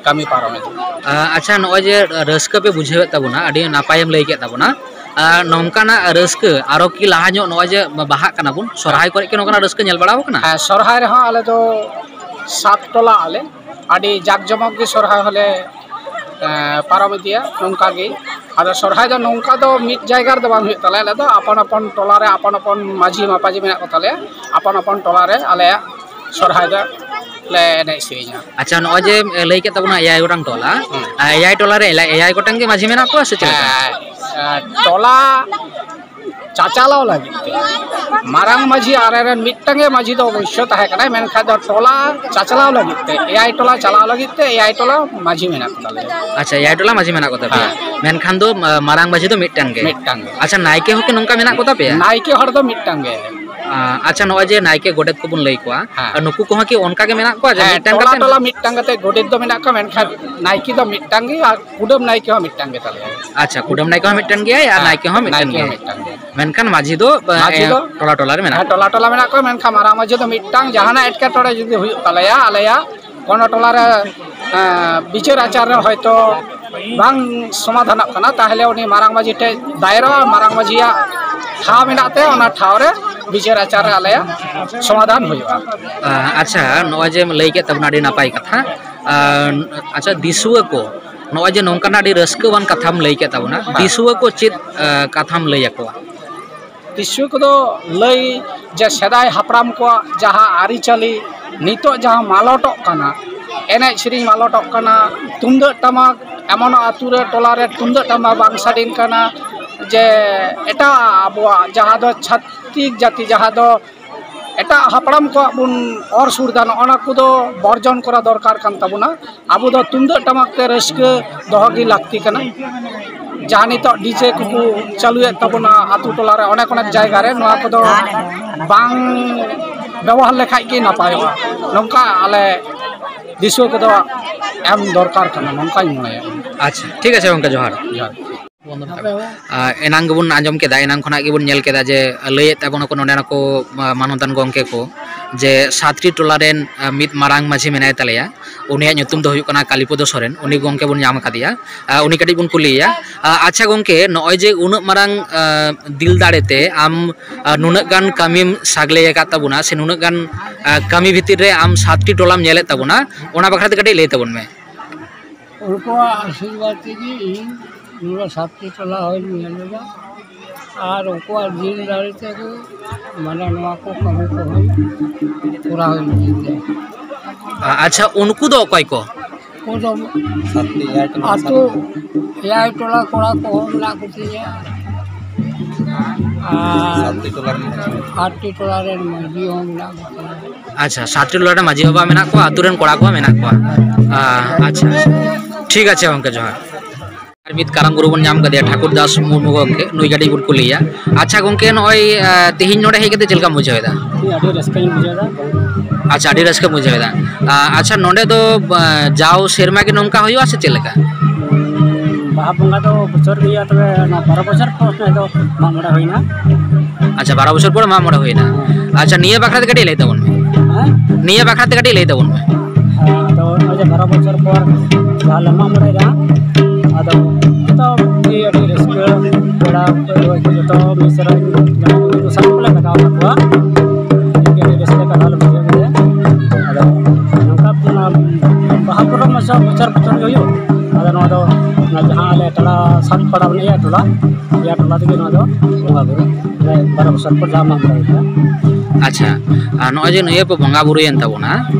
ᱠᱟᱹᱢᱤ ᱯᱟᱨᱚᱢᱮᱫᱟ᱾ ᱟ, ᱟᱪᱪᱷᱟ, ᱱᱚᱜᱼᱚᱭ ᱡᱮ ᱨᱟᱹᱥᱠᱟᱹ ᱯᱮ ᱵᱩᱡᱷᱟᱹᱣᱮᱫ ᱛᱟᱵᱚᱱᱟ, ᱟᱹᱰᱤ ᱱᱟᱯᱟᱭᱮᱢ ᱞᱟᱹᱭ ᱠᱮᱫ ᱛᱟᱵᱚᱱᱟ᱾ ᱟ, ᱱᱚᱝᱠᱟᱱᱟᱜ ᱨᱟᱹᱥᱠᱟᱹ ᱟᱨᱚ ᱠᱤ ᱞᱟᱦᱟ ᱧᱚᱜ ᱱᱚᱜᱼᱚᱭ ᱡᱮ ᱵᱟᱦᱟᱜ ᱠᱟᱱᱟ ᱵᱚᱱ, ᱥᱚᱨᱦᱟᱭ ᱠᱚᱨᱮ ᱠᱤ ᱱᱚᱝᱠᱟᱱᱟᱜ ᱨᱟᱹᱥᱠᱟᱹ ᱧᱮᱞ ᱵᱟᱲᱟᱣ ᱠᱟᱱᱟ? ᱦᱮᱸ, ᱥᱚᱨᱦᱟᱭ ᱨᱮᱦᱚᱸ ᱟᱞᱮ ᱫᱚ ᱥᱟᱛ ᱴᱚᱞᱟ ᱟᱞᱮ, ᱟᱹᱰᱤ ᱡᱟᱠ ᱡᱚᱢᱚᱠ ᱜᱮ ᱥᱚᱨᱦᱟᱭ ᱦᱚᱸᱞᱮ, ᱮᱸ, ᱯᱟᱨᱚᱢ ᱤᱫᱤᱭᱟ᱾ ᱱᱚᱝᱠᱟ ᱜᱮ, ᱟᱫᱚ ᱥᱚᱨᱦᱟᱭ ᱫᱚ ᱱᱚᱝᱠᱟ ᱫᱚ ᱢᱤᱫ ᱡᱟᱭᱜᱟ ᱨᱮᱫᱚ ᱵᱟᱝ ᱦᱩᱭᱩᱜ ᱛᱟᱞᱮᱭᱟ, ᱟᱞᱮ ᱫᱚ ᱟᱯᱟᱱ ᱟᱯᱟᱱ ᱴᱚᱞᱟ ᱨᱮ ᱟᱯᱟᱱ ᱟᱯᱟᱱ ᱢᱟᱹᱡᱷᱤ ᱢᱟᱯᱟᱡᱷᱤ ᱢᱮᱱᱟᱜ ᱠᱚ ᱛᱟᱞᱮᱭᱟ, ᱟᱯᱟᱱ ᱟᱯᱟᱱ ᱴᱚᱞᱟ ᱨᱮ ᱟᱞᱮᱭᱟᱜ ᱥᱚᱨᱦᱟᱭ ᱫᱚ ᱞᱮ ᱮᱱᱮᱡ ᱥᱮᱨᱮᱧᱟ᱾ ᱟᱪᱪᱷᱟ, ᱱᱚᱜᱼᱚᱭ ᱡᱮ ᱞᱟᱹᱭ ᱠᱮᱫ ᱛᱟᱵᱚᱱᱟ ᱮᱭᱟᱭ ᱜᱚᱴᱟᱝ ᱴᱚᱞᱟ, ᱦᱩᱸ᱾ ᱟᱨ ᱮᱭᱟᱭ ᱴᱚᱞᱟ ᱨᱮ ᱮᱭᱟᱭ ᱜᱚᱴᱟᱝ ᱜᱮ ᱢᱟᱹᱡᱷᱤ ᱢᱮᱱᱟᱜ ᱠᱚᱣᱟ ᱥᱮ ᱪᱮᱫ ᱞᱮᱠᱟ? ᱦᱮᱸ, ᱮᱸ, ᱴᱚᱞᱟ ᱪᱟᱪᱟᱞᱟᱣ ᱞᱟᱹᱜᱤᱫ ᱛᱮ, ᱢᱟᱨᱟᱝ ᱢᱟᱹᱡᱷᱤ ᱟᱨ ᱨᱮᱱ ᱢᱤᱫᱴᱟᱝ ᱜᱮ ᱢᱟᱹᱡᱷᱤ ᱫᱚ ᱚᱵᱚᱥᱥᱚ ᱛᱟᱦᱮᱸ ᱠᱟᱱᱟᱭ, ᱢᱮᱱᱠᱷᱟᱱ ᱫᱚ ᱴᱚᱞᱟ ᱪᱟᱪᱟᱞᱟᱣ ᱞᱟᱹᱜᱤᱫ ᱛᱮ ᱮᱭᱟᱭ ᱴᱚᱞᱟ ᱪᱟᱞᱟᱣ ᱞᱟᱹᱜᱤᱫ ᱛᱮ ᱮᱭᱟᱭ ᱴᱚᱞᱟ ᱢᱟᱹᱡᱷᱤ ᱢᱮᱱᱟᱜ ᱠᱚ ᱛᱟᱞᱮᱭᱟ᱾ ᱟᱪᱪᱷᱟ, ᱮᱭᱟᱭ ᱴᱚᱞᱟ ᱢᱟᱹᱡᱷᱤ ᱢᱮᱱᱟᱜ ᱠᱚ ᱛᱟᱯᱮᱭᱟ᱾ ᱦᱮᱸ᱾ ᱢᱮᱱᱠᱷᱟᱱ ᱫᱚ, ᱟ, ᱢᱟᱨᱟᱝ ᱢᱟᱹᱡᱷᱤ ᱫᱚ ᱢᱤᱫᱴᱟᱝ ᱜᱮ? ᱢᱤᱫᱴᱟᱝ ᱜᱮ᱾ ᱟᱪᱪᱷᱟ, ᱱᱟᱭᱠᱮ ᱦᱚᱸ ᱠᱤ ᱱᱚᱝᱠᱟ ᱢᱮᱱᱟᱜ ᱠᱚ ᱛᱟᱯᱮᱭᱟ? ᱱᱟᱭᱠᱮ ᱦᱚᱲ ᱫᱚ ᱢᱤᱫᱴᱟᱝ ᱜᱮ᱾ ᱟᱪᱪᱷᱟ, ᱱᱚᱜᱼᱚᱭ ᱡᱮ ᱱᱟᱭᱠᱮ ᱜᱚᱰᱮᱛ ᱠᱚᱵᱚᱱ ᱞᱟᱹᱭ ᱠᱚᱣᱟ, ᱦᱮᱸ᱾ ᱱᱩᱠᱩ ᱠᱚᱦᱚᱸ ᱠᱤ ᱚᱱᱠᱟ ᱜᱮ ᱢᱮᱱᱟᱜ ᱠᱚᱣᱟ ᱡᱮ ᱦᱮᱸ, ᱢᱤᱫᱴᱟᱝ ᱴᱚᱞᱟ ᱠᱟᱛᱮ? ᱴᱚᱞᱟ ᱢᱤᱫᱴᱟᱝ ᱠᱟᱛᱮ ᱜᱚᱰᱮᱛ ᱫᱚ ᱢᱮᱱᱟᱜ ᱠᱚᱣᱟ, ᱢᱮᱱᱠᱷᱟᱱ ᱱᱟᱭᱠᱮ ᱫᱚ ᱢᱤᱫᱴᱟᱝ ᱜᱮ ᱟᱨ ᱠᱩᱰᱟᱹᱢ ᱱᱟᱭᱠᱮ ᱦᱚᱸ ᱢᱤᱫᱴᱟᱝ ᱜᱮ ᱛᱟᱞᱮᱭᱟ᱾ ᱟᱪᱪᱷᱟ, ᱠᱩᱰᱟᱹᱢ ᱱᱟᱭᱠᱮ ᱦᱚᱸ ᱢᱤᱫᱴᱟᱝ ᱜᱮᱭᱟᱭ ᱟᱨ ᱦᱮᱸ, ᱱᱟᱭᱠᱮ ᱦᱚᱸ ᱢᱤᱫᱴᱟᱝ ᱱᱟᱭᱠᱮ ᱜᱮᱭᱟᱭ᱾ ᱦᱚᱸ ᱢᱤᱫᱴᱟᱝ ᱜᱮ᱾ ᱢᱮᱱᱠᱷᱟᱱ ᱢᱟᱹᱡᱷᱤ ᱫᱚ, ᱢᱟᱹᱡᱷᱤ ᱮ, ᱫᱚ ᱴᱚᱞᱟ ᱴᱚᱞᱟ ᱨᱮ ᱢᱮᱱᱟᱜ ᱦᱮᱸ, ᱠᱚᱣᱟ᱾ ᱴᱚᱞᱟ ᱴᱚᱞᱟ ᱢᱮᱱᱟᱜ ᱠᱚᱣᱟ, ᱢᱮᱱᱠᱷᱟᱱ ᱢᱟᱨᱟᱝ ᱢᱟᱹᱡᱷᱤ ᱫᱚ ᱢᱤᱫᱴᱟᱝ, ᱡᱟᱦᱟᱱᱟᱜ ᱮᱴᱠᱮᱴᱚᱬᱮ ᱡᱩᱫᱤ ᱦᱩᱭᱩᱜ ᱛᱟᱞᱮᱭᱟ ᱟᱞᱮᱭᱟᱜ ᱠᱳᱱᱳ ᱴᱚᱞᱟ ᱨᱮ, ᱮᱸ, ᱵᱤᱪᱟᱹᱨ ᱟᱪᱟᱨ ᱨᱮ ᱦᱚᱭᱛᱳ ᱵᱟᱝ ᱥᱚᱢᱟᱫᱷᱟᱱᱚᱜ ᱠᱟᱱᱟ, ᱛᱟᱦᱚᱞᱮ ᱩᱱᱤ ᱢᱟᱨᱟᱝ ᱢᱟᱹᱡᱷᱤ ᱴᱷᱮᱡ ᱫᱟᱭᱨᱚᱜᱼᱟ᱾ ᱢᱟᱨᱟᱝ ᱢᱟᱹᱡᱷᱤᱭᱟᱜ ᱴᱷᱟᱶ ᱢᱮᱱᱟᱜ ᱛᱮ ᱚᱱᱟ ᱴᱷᱟᱶ ᱨᱮ ᱵᱤᱪᱟᱹᱨ ᱟᱪᱟᱨ ᱨᱮ ᱟᱞᱮᱭᱟᱜ ᱥᱚᱢᱟᱫᱷᱟᱱ ᱦᱩᱭᱩᱜᱼᱟ᱾ ᱟ, ᱟᱪᱪᱷᱟ, ᱱᱚᱜᱼᱚᱭ ᱡᱮᱢ ᱞᱟᱹᱭ ᱠᱮᱫ ᱛᱟᱵᱚᱱᱟ, ᱟᱹᱰᱤ ᱱᱟᱯᱟᱭ ᱠᱟᱛᱷᱟ᱾ ᱟ, ᱟᱪᱪᱷᱟ, ᱫᱤᱥᱩᱣᱟᱹ ᱠᱚ, ᱱᱚᱜᱼᱚᱭ ᱡᱮ ᱱᱚᱝᱠᱟᱱᱟᱜ ᱟᱹᱰᱤ ᱨᱟᱹᱥᱠᱟᱹᱣᱟᱱ ᱠᱟᱛᱷᱟᱢ ᱞᱟᱹᱭ ᱠᱮᱫ ᱛᱟᱵᱚᱱᱟ, ᱦᱮᱸ᱾ ᱫᱤᱥᱩᱣᱟᱹ ᱠᱚ ᱪᱮᱫ, ᱟ, ᱠᱟᱛᱷᱟᱢ ᱞᱟᱹᱭ ᱟᱠᱚᱣᱟ? ᱫᱤᱥᱩᱣᱟᱹ ᱠᱚᱫᱚ ᱞᱟᱹᱭ ᱡᱮ ᱥᱮᱫᱟᱭ ᱦᱟᱯᱲᱟᱢ ᱠᱚᱣᱟᱜ ᱡᱟᱦᱟᱸ ᱟᱹᱨᱤᱪᱟᱹᱞᱤ ᱱᱤᱛᱚᱜ ᱡᱟᱦᱟᱸ ᱢᱟᱞᱚᱴᱚᱜ ᱠᱟᱱᱟ, ᱮᱱᱮᱡ ᱥᱮᱨᱮᱧ ᱢᱟᱞᱚᱴᱚᱜ ᱠᱟᱱᱟ, ᱛᱩᱢᱫᱟᱹᱜ ᱴᱟᱢᱟᱠ ᱮᱢᱚᱱ ᱟᱹᱛᱩ ᱨᱮ ᱴᱚᱞᱟ ᱨᱮ ᱛᱩᱢᱫᱟᱹᱜ ᱴᱟᱢᱟᱠ ᱵᱟᱝ ᱥᱟᱰᱮᱱ ᱠᱟᱱᱟ, ᱡᱮ ᱮᱴᱟᱜ ᱟᱵᱚᱣᱟᱜ ᱡᱟᱦᱟᱸ ᱫᱚ ᱪᱷᱟᱹᱛᱤᱠ ᱡᱟᱹᱛᱤ, ᱡᱟᱦᱟᱸ ᱫᱚ ᱮᱴᱟᱜ ᱦᱟᱯᱲᱟᱢ ᱠᱚᱣᱟᱜ ᱵᱚᱱ ᱚᱨ ᱥᱩᱨ ᱫᱟ, ᱱᱚᱜᱼᱚ ᱱᱟ ᱠᱚᱫᱚ ᱵᱚᱨᱡᱚᱱ ᱠᱚᱨᱟᱣ ᱫᱚᱨᱠᱟᱨ ᱠᱟᱱ ᱛᱟᱵᱚᱱᱟ᱾ ᱟᱵᱚ ᱫᱚ ᱛᱩᱢᱫᱟᱹᱜ ᱴᱟᱢᱟᱠ ᱛᱮ ᱨᱟᱹᱥᱠᱟᱹ ᱫᱚᱦᱚ ᱜᱮ ᱞᱟᱹᱠᱛᱤ ᱠᱟᱱᱟ᱾ ᱡᱟᱦᱟᱸ ᱱᱤᱛᱚᱜ ᱰᱤᱡᱮ ᱠᱚᱠᱚ ᱪᱟᱹᱞᱩᱭᱮᱫ ᱛᱟᱵᱚᱱᱟ ᱟᱛᱳ ᱴᱚᱞᱟ ᱨᱮ, ᱚᱱᱮᱠ ᱚᱱᱮᱠ ᱡᱟᱭᱜᱟ ᱨᱮ ᱱᱚᱣᱟ ᱠᱚᱫᱚ ᱵᱟᱝ ᱵᱮᱵᱚᱦᱟᱨ ᱞᱮᱠᱷᱟᱡ ᱜᱮ ᱱᱟᱯᱟᱭᱚᱜᱼᱟ, ᱱᱚᱝᱠᱟ ᱟᱞᱮ ᱫᱤᱥᱩᱣᱟᱹ ᱠᱚᱫᱚ ᱮᱢ ᱫᱚᱨᱠᱟᱨ ᱠᱟᱱᱟ, ᱱᱚᱝᱠᱟᱧ ᱢᱚᱱᱮᱭᱟ᱾ ᱟᱪᱪᱷᱟ, ᱴᱷᱤᱠ ᱟᱪᱷᱮ ᱜᱚᱢᱠᱮ, ᱡᱚᱦᱟᱨ᱾ ᱡᱚᱦᱟᱨ᱾ ᱟᱨ ᱮᱱᱟᱝ ᱜᱮᱵᱚᱱ ᱟᱸᱡᱚᱢ ᱠᱮᱫᱟ, ᱮᱱᱟᱝ ᱠᱷᱚᱱᱟᱜ ᱜᱮᱵᱚᱱ ᱧᱮᱞ ᱠᱮᱫᱟ ᱡᱮ ᱞᱟᱹᱭᱮᱫ ᱛᱟᱵᱚᱱᱟᱠᱚ ᱱᱚᱰᱮ ᱱᱩᱠᱩ, ᱟ, ᱢᱟᱱᱚᱛᱟᱱ ᱜᱚᱢᱠᱮ ᱠᱚ, ᱡᱮ ᱥᱟᱛᱴᱤ ᱴᱚᱞᱟ ᱨᱮᱱ, ᱟ, ᱢᱤᱫ ᱢᱟᱨᱟᱝ ᱢᱟᱹᱡᱷᱤ ᱢᱮᱱᱟᱭ ᱛᱟᱞᱮᱭᱟ, ᱩᱱᱤᱭᱟᱜ ᱧᱩᱛᱩᱢ ᱫᱚ ᱦᱩᱭᱩᱜ ᱠᱟᱱᱟ ᱠᱟᱞᱤᱯᱚᱫᱚ ᱥᱚᱨᱮᱱ᱾ ᱩᱱᱤ ᱜᱚᱢᱠᱮ ᱵᱚᱱ ᱧᱟᱢ ᱟᱠᱟᱫᱮᱭᱟ, ᱟ, ᱩᱱᱤ ᱠᱟᱹᱴᱤᱡ ᱵᱚᱱ ᱠᱩᱞᱤᱭᱮᱭᱟ᱾ ᱟ, ᱟᱪᱪᱷᱟ ᱜᱚᱢᱠᱮ, ᱱᱚᱜᱼᱚᱭ ᱡᱮ ᱩᱱᱟᱹᱜ ᱢᱟᱨᱟᱝ, ᱟ, ᱫᱤᱞ ᱫᱟᱲᱮᱛᱮ ᱟᱢ, ᱟ, ᱱᱩᱱᱟᱹᱜ ᱜᱟᱱ ᱠᱟᱹᱢᱤᱢ ᱥᱟᱜᱞᱮ ᱟᱠᱟᱫ ᱛᱟᱵᱚᱱᱟ, ᱥᱮ ᱱᱩᱱᱟᱹᱜ ᱜᱟᱱ, ᱟ, ᱠᱟᱹᱢᱤ ᱵᱷᱤᱛᱤᱨ ᱨᱮ ᱟᱢ ᱥᱟᱛᱴᱤ ᱴᱚᱞᱟᱢ ᱧᱮᱞᱮᱫ ᱛᱟᱵᱚᱱᱟ, ᱚᱱᱟ ᱵᱟᱠᱷᱨᱟ ᱛᱮ ᱠᱟᱹᱴᱤᱡ ᱞᱟᱹᱭ ᱛᱟᱵᱚᱱ ᱢᱮ᱾ ᱩᱱᱠᱩᱣᱟᱜ ᱟᱥᱤᱨᱵᱟᱫᱽ ᱛᱮᱜᱮ ᱤᱧ ᱱᱚᱰᱮ ᱥᱟᱛᱴᱤ ᱴᱚᱞᱟ ᱦᱚᱸᱧ ᱧᱮᱞ ᱮᱫᱟ, ᱟᱨ ᱩᱱᱠᱩᱣᱟᱜ ᱫᱤᱞ ᱫᱟᱲᱮ ᱛᱮᱜᱮ ᱢᱟᱱᱮ ᱱᱚᱣᱟ ᱠᱚ ᱠᱟᱹᱢᱤ ᱠᱚᱦᱚᱸ ᱠᱚᱨᱟᱣ ᱤᱫᱤᱭᱮᱫᱟ᱾ ᱟ-, ᱟᱪᱪᱷᱟ, ᱩᱱᱠᱩ ᱫᱚ ᱚᱠᱚᱭ ᱠᱚ? ᱩᱱᱠᱩ ᱫᱚ ᱟᱛᱳ ᱮᱭᱟᱭ ᱴᱚᱞᱟ ᱠᱚᱲᱟ ᱠᱚᱦᱚᱸ ᱢᱮᱱᱟᱜ ᱠᱚᱛᱤᱧᱟ, ᱟᱨ ᱟᱴᱴᱤ ᱴᱚᱞᱟ ᱨᱮᱱ ᱢᱟᱹᱡᱷᱤ ᱦᱚᱸ ᱢᱮᱱᱟᱜ ᱠᱚᱛᱤᱧᱟ᱾ ᱟᱪᱪᱷᱟ, ᱥᱟᱛᱴᱤ ᱴᱚᱞᱟ ᱨᱮ ᱢᱟᱹᱡᱷᱤ ᱵᱟᱵᱟ ᱢᱮᱱᱟᱜ ᱠᱚᱣᱟ, ᱟᱛᱳ ᱨᱮᱱ ᱠᱚᱲᱟ ᱠᱚᱦᱚᱸ ᱢᱮᱱᱟᱜ ᱠᱚᱣᱟ᱾ ᱟ, ᱟᱪᱪᱷᱟ, ᱟᱪᱪᱷᱟ, ᱴᱷᱤᱠ ᱟᱪᱷᱮ ᱜᱚᱢᱠᱮ, ᱡᱚᱦᱟᱨ᱾ ᱢᱤᱫ ᱠᱟᱨᱟᱢ ᱜᱩᱨᱩ ᱵᱚᱱ ᱧᱟᱢ ᱠᱟᱫᱮᱭᱟ, ᱴᱷᱟᱠᱩᱨ ᱫᱟᱥ ᱢᱩᱨᱢᱩ ᱜᱚᱢᱠᱮ, ᱱᱩᱭ ᱜᱮ ᱟᱹᱰᱤ ᱵᱚᱱ ᱠᱩᱞᱤᱭᱮᱭᱟ᱾ ᱟᱪᱪᱷᱟ ᱜᱚᱢᱠᱮ, ᱱᱚᱜᱼᱚᱭ, ᱟᱸ, ᱛᱮᱦᱮᱧ ᱱᱚᱰᱮ ᱦᱮᱡ ᱠᱟᱛᱮ ᱪᱮᱫ ᱞᱮᱠᱟᱢ ᱵᱩᱡᱷᱟᱹᱣ ᱮᱫᱟ? ᱟᱹᱰᱤ ᱨᱟᱹᱥᱠᱟᱹᱧ ᱵᱩᱡᱷᱟᱹᱣ ᱮᱫᱟ᱾ ᱟᱪᱪᱷᱟ, ᱟᱹᱰᱤ ᱨᱟᱹᱥᱠᱟᱹᱢ ᱵᱩᱡᱷᱟᱹᱣ ᱮᱫᱟ᱾ ᱟᱸ, ᱟᱪᱪᱷᱟ, ᱱᱚᱰᱮ ᱫᱚ, ᱟᱸ, ᱡᱟᱣ ᱥᱮᱨᱢᱟ ᱜᱮ ᱱᱚᱝᱠᱟ ᱦᱩᱭᱩᱜᱼᱟ ᱥᱮ ᱪᱮᱫ ᱞᱮᱠᱟ? ᱵᱟᱦᱟ ᱵᱚᱸᱜᱟ ᱫᱚ ᱵᱚᱪᱷᱚᱨ ᱜᱮ ᱦᱩᱭᱩᱜᱼᱟ, ᱛᱚᱵᱮ ᱚᱱᱟ ᱵᱟᱨᱚ ᱵᱚᱪᱷᱚᱨ ᱯᱚᱨ ᱫᱚ ᱢᱟᱜ ᱢᱚᱬᱮ ᱦᱩᱭᱱᱟ᱾ ᱟᱪᱪᱷᱟ, ᱵᱟᱨᱚ ᱵᱚᱪᱷᱚᱨ ᱯᱚᱨ ᱢᱟᱜ ᱢᱚᱬᱮ ᱦᱩᱭᱱᱟ᱾ ᱟᱪᱪᱷᱟ, ᱱᱤᱭᱟᱹ ᱵᱟᱠᱷᱨᱟ ᱛᱮ ᱠᱟᱹᱴᱤᱡ ᱞᱟᱹᱭ ᱛᱟᱵᱚᱱ ᱢᱮ᱾ ᱦᱮᱸ? ᱱᱤᱭᱟᱹ ᱵᱟᱠᱷᱨᱟ ᱛᱮ ᱠᱟᱹᱴᱤᱡ ᱞᱟᱹᱭ ᱛᱟᱵᱚᱱ ᱢᱮ᱾ ᱦᱮᱸ, ᱟᱫᱚ ᱱᱚᱜᱼᱚᱭ ᱡᱮ ᱵᱟᱨᱚ ᱵᱚᱪᱷᱚᱨ ᱯᱚᱨ ᱡᱟᱦᱟᱸ ᱞᱮ ᱢᱟᱜ ᱢᱚᱬᱮᱭᱮᱱᱟ, ᱟᱫᱚ ᱡᱚᱛᱚ ᱜᱮ ᱟᱹᱰᱤ ᱨᱟᱹᱥᱠᱟᱹ, ᱯᱮᱲᱟ ᱯᱟᱹᱨᱣᱟᱹ ᱠᱚ ᱡᱚᱛᱚ ᱢᱤᱥᱨᱟ ᱡᱮᱢᱚᱱ ᱩᱱᱠᱩ ᱥᱟᱱᱟᱢ ᱠᱚᱞᱮ ᱠᱟᱴᱟᱣ ᱠᱟᱜ ᱠᱚᱣᱟ᱾ ᱟᱹᱰᱤ ᱨᱟᱹᱥᱠᱟᱹ ᱠᱟᱴᱟᱣ ᱞᱮ ᱵᱩᱡᱷᱟᱹᱣ ᱠᱮᱫᱟ᱾ ᱟᱫᱚ ᱱᱚᱝᱠᱟ ᱚᱱᱟ ᱵᱟᱦᱟ ᱯᱚᱨᱚᱵᱽ ᱢᱟ ᱥᱚᱵ ᱵᱚᱪᱷᱚᱨ ᱵᱚᱪᱷᱚᱨ ᱜᱮ ᱦᱩᱭᱩᱜ᱾ ᱟᱫᱚ ᱱᱚᱣᱟ ᱫᱚ ᱚᱱᱟ ᱡᱟᱦᱟᱸ ᱟᱞᱮ ᱴᱚᱞᱟ ᱥᱟᱛ ᱯᱟᱲᱟ ᱢᱮᱱᱟᱜᱼᱟ, ᱴᱚᱞᱟ, ᱯᱮᱭᱟ ᱴᱚᱞᱟ ᱛᱮᱜᱮ ᱱᱚᱣᱟ ᱫᱚ ᱵᱚᱸᱜᱟ ᱵᱩᱨᱩ, ᱢᱟᱱᱮ ᱵᱟᱨᱚ ᱵᱚᱪᱷᱚᱨ ᱯᱚᱨ ᱡᱟᱦᱟᱸ ᱢᱟᱜ ᱢᱚᱬᱮ ᱦᱩᱭᱩᱜᱼᱟ᱾ ᱟᱪᱪᱷᱟ, ᱟᱨ ᱱᱚᱜᱼᱚᱭ ᱡᱮ ᱱᱤᱭᱟᱹ ᱯᱮ ᱵᱚᱸᱜᱟ ᱵᱩᱨᱩᱭᱮᱱ ᱛᱟᱵᱚᱱᱟ,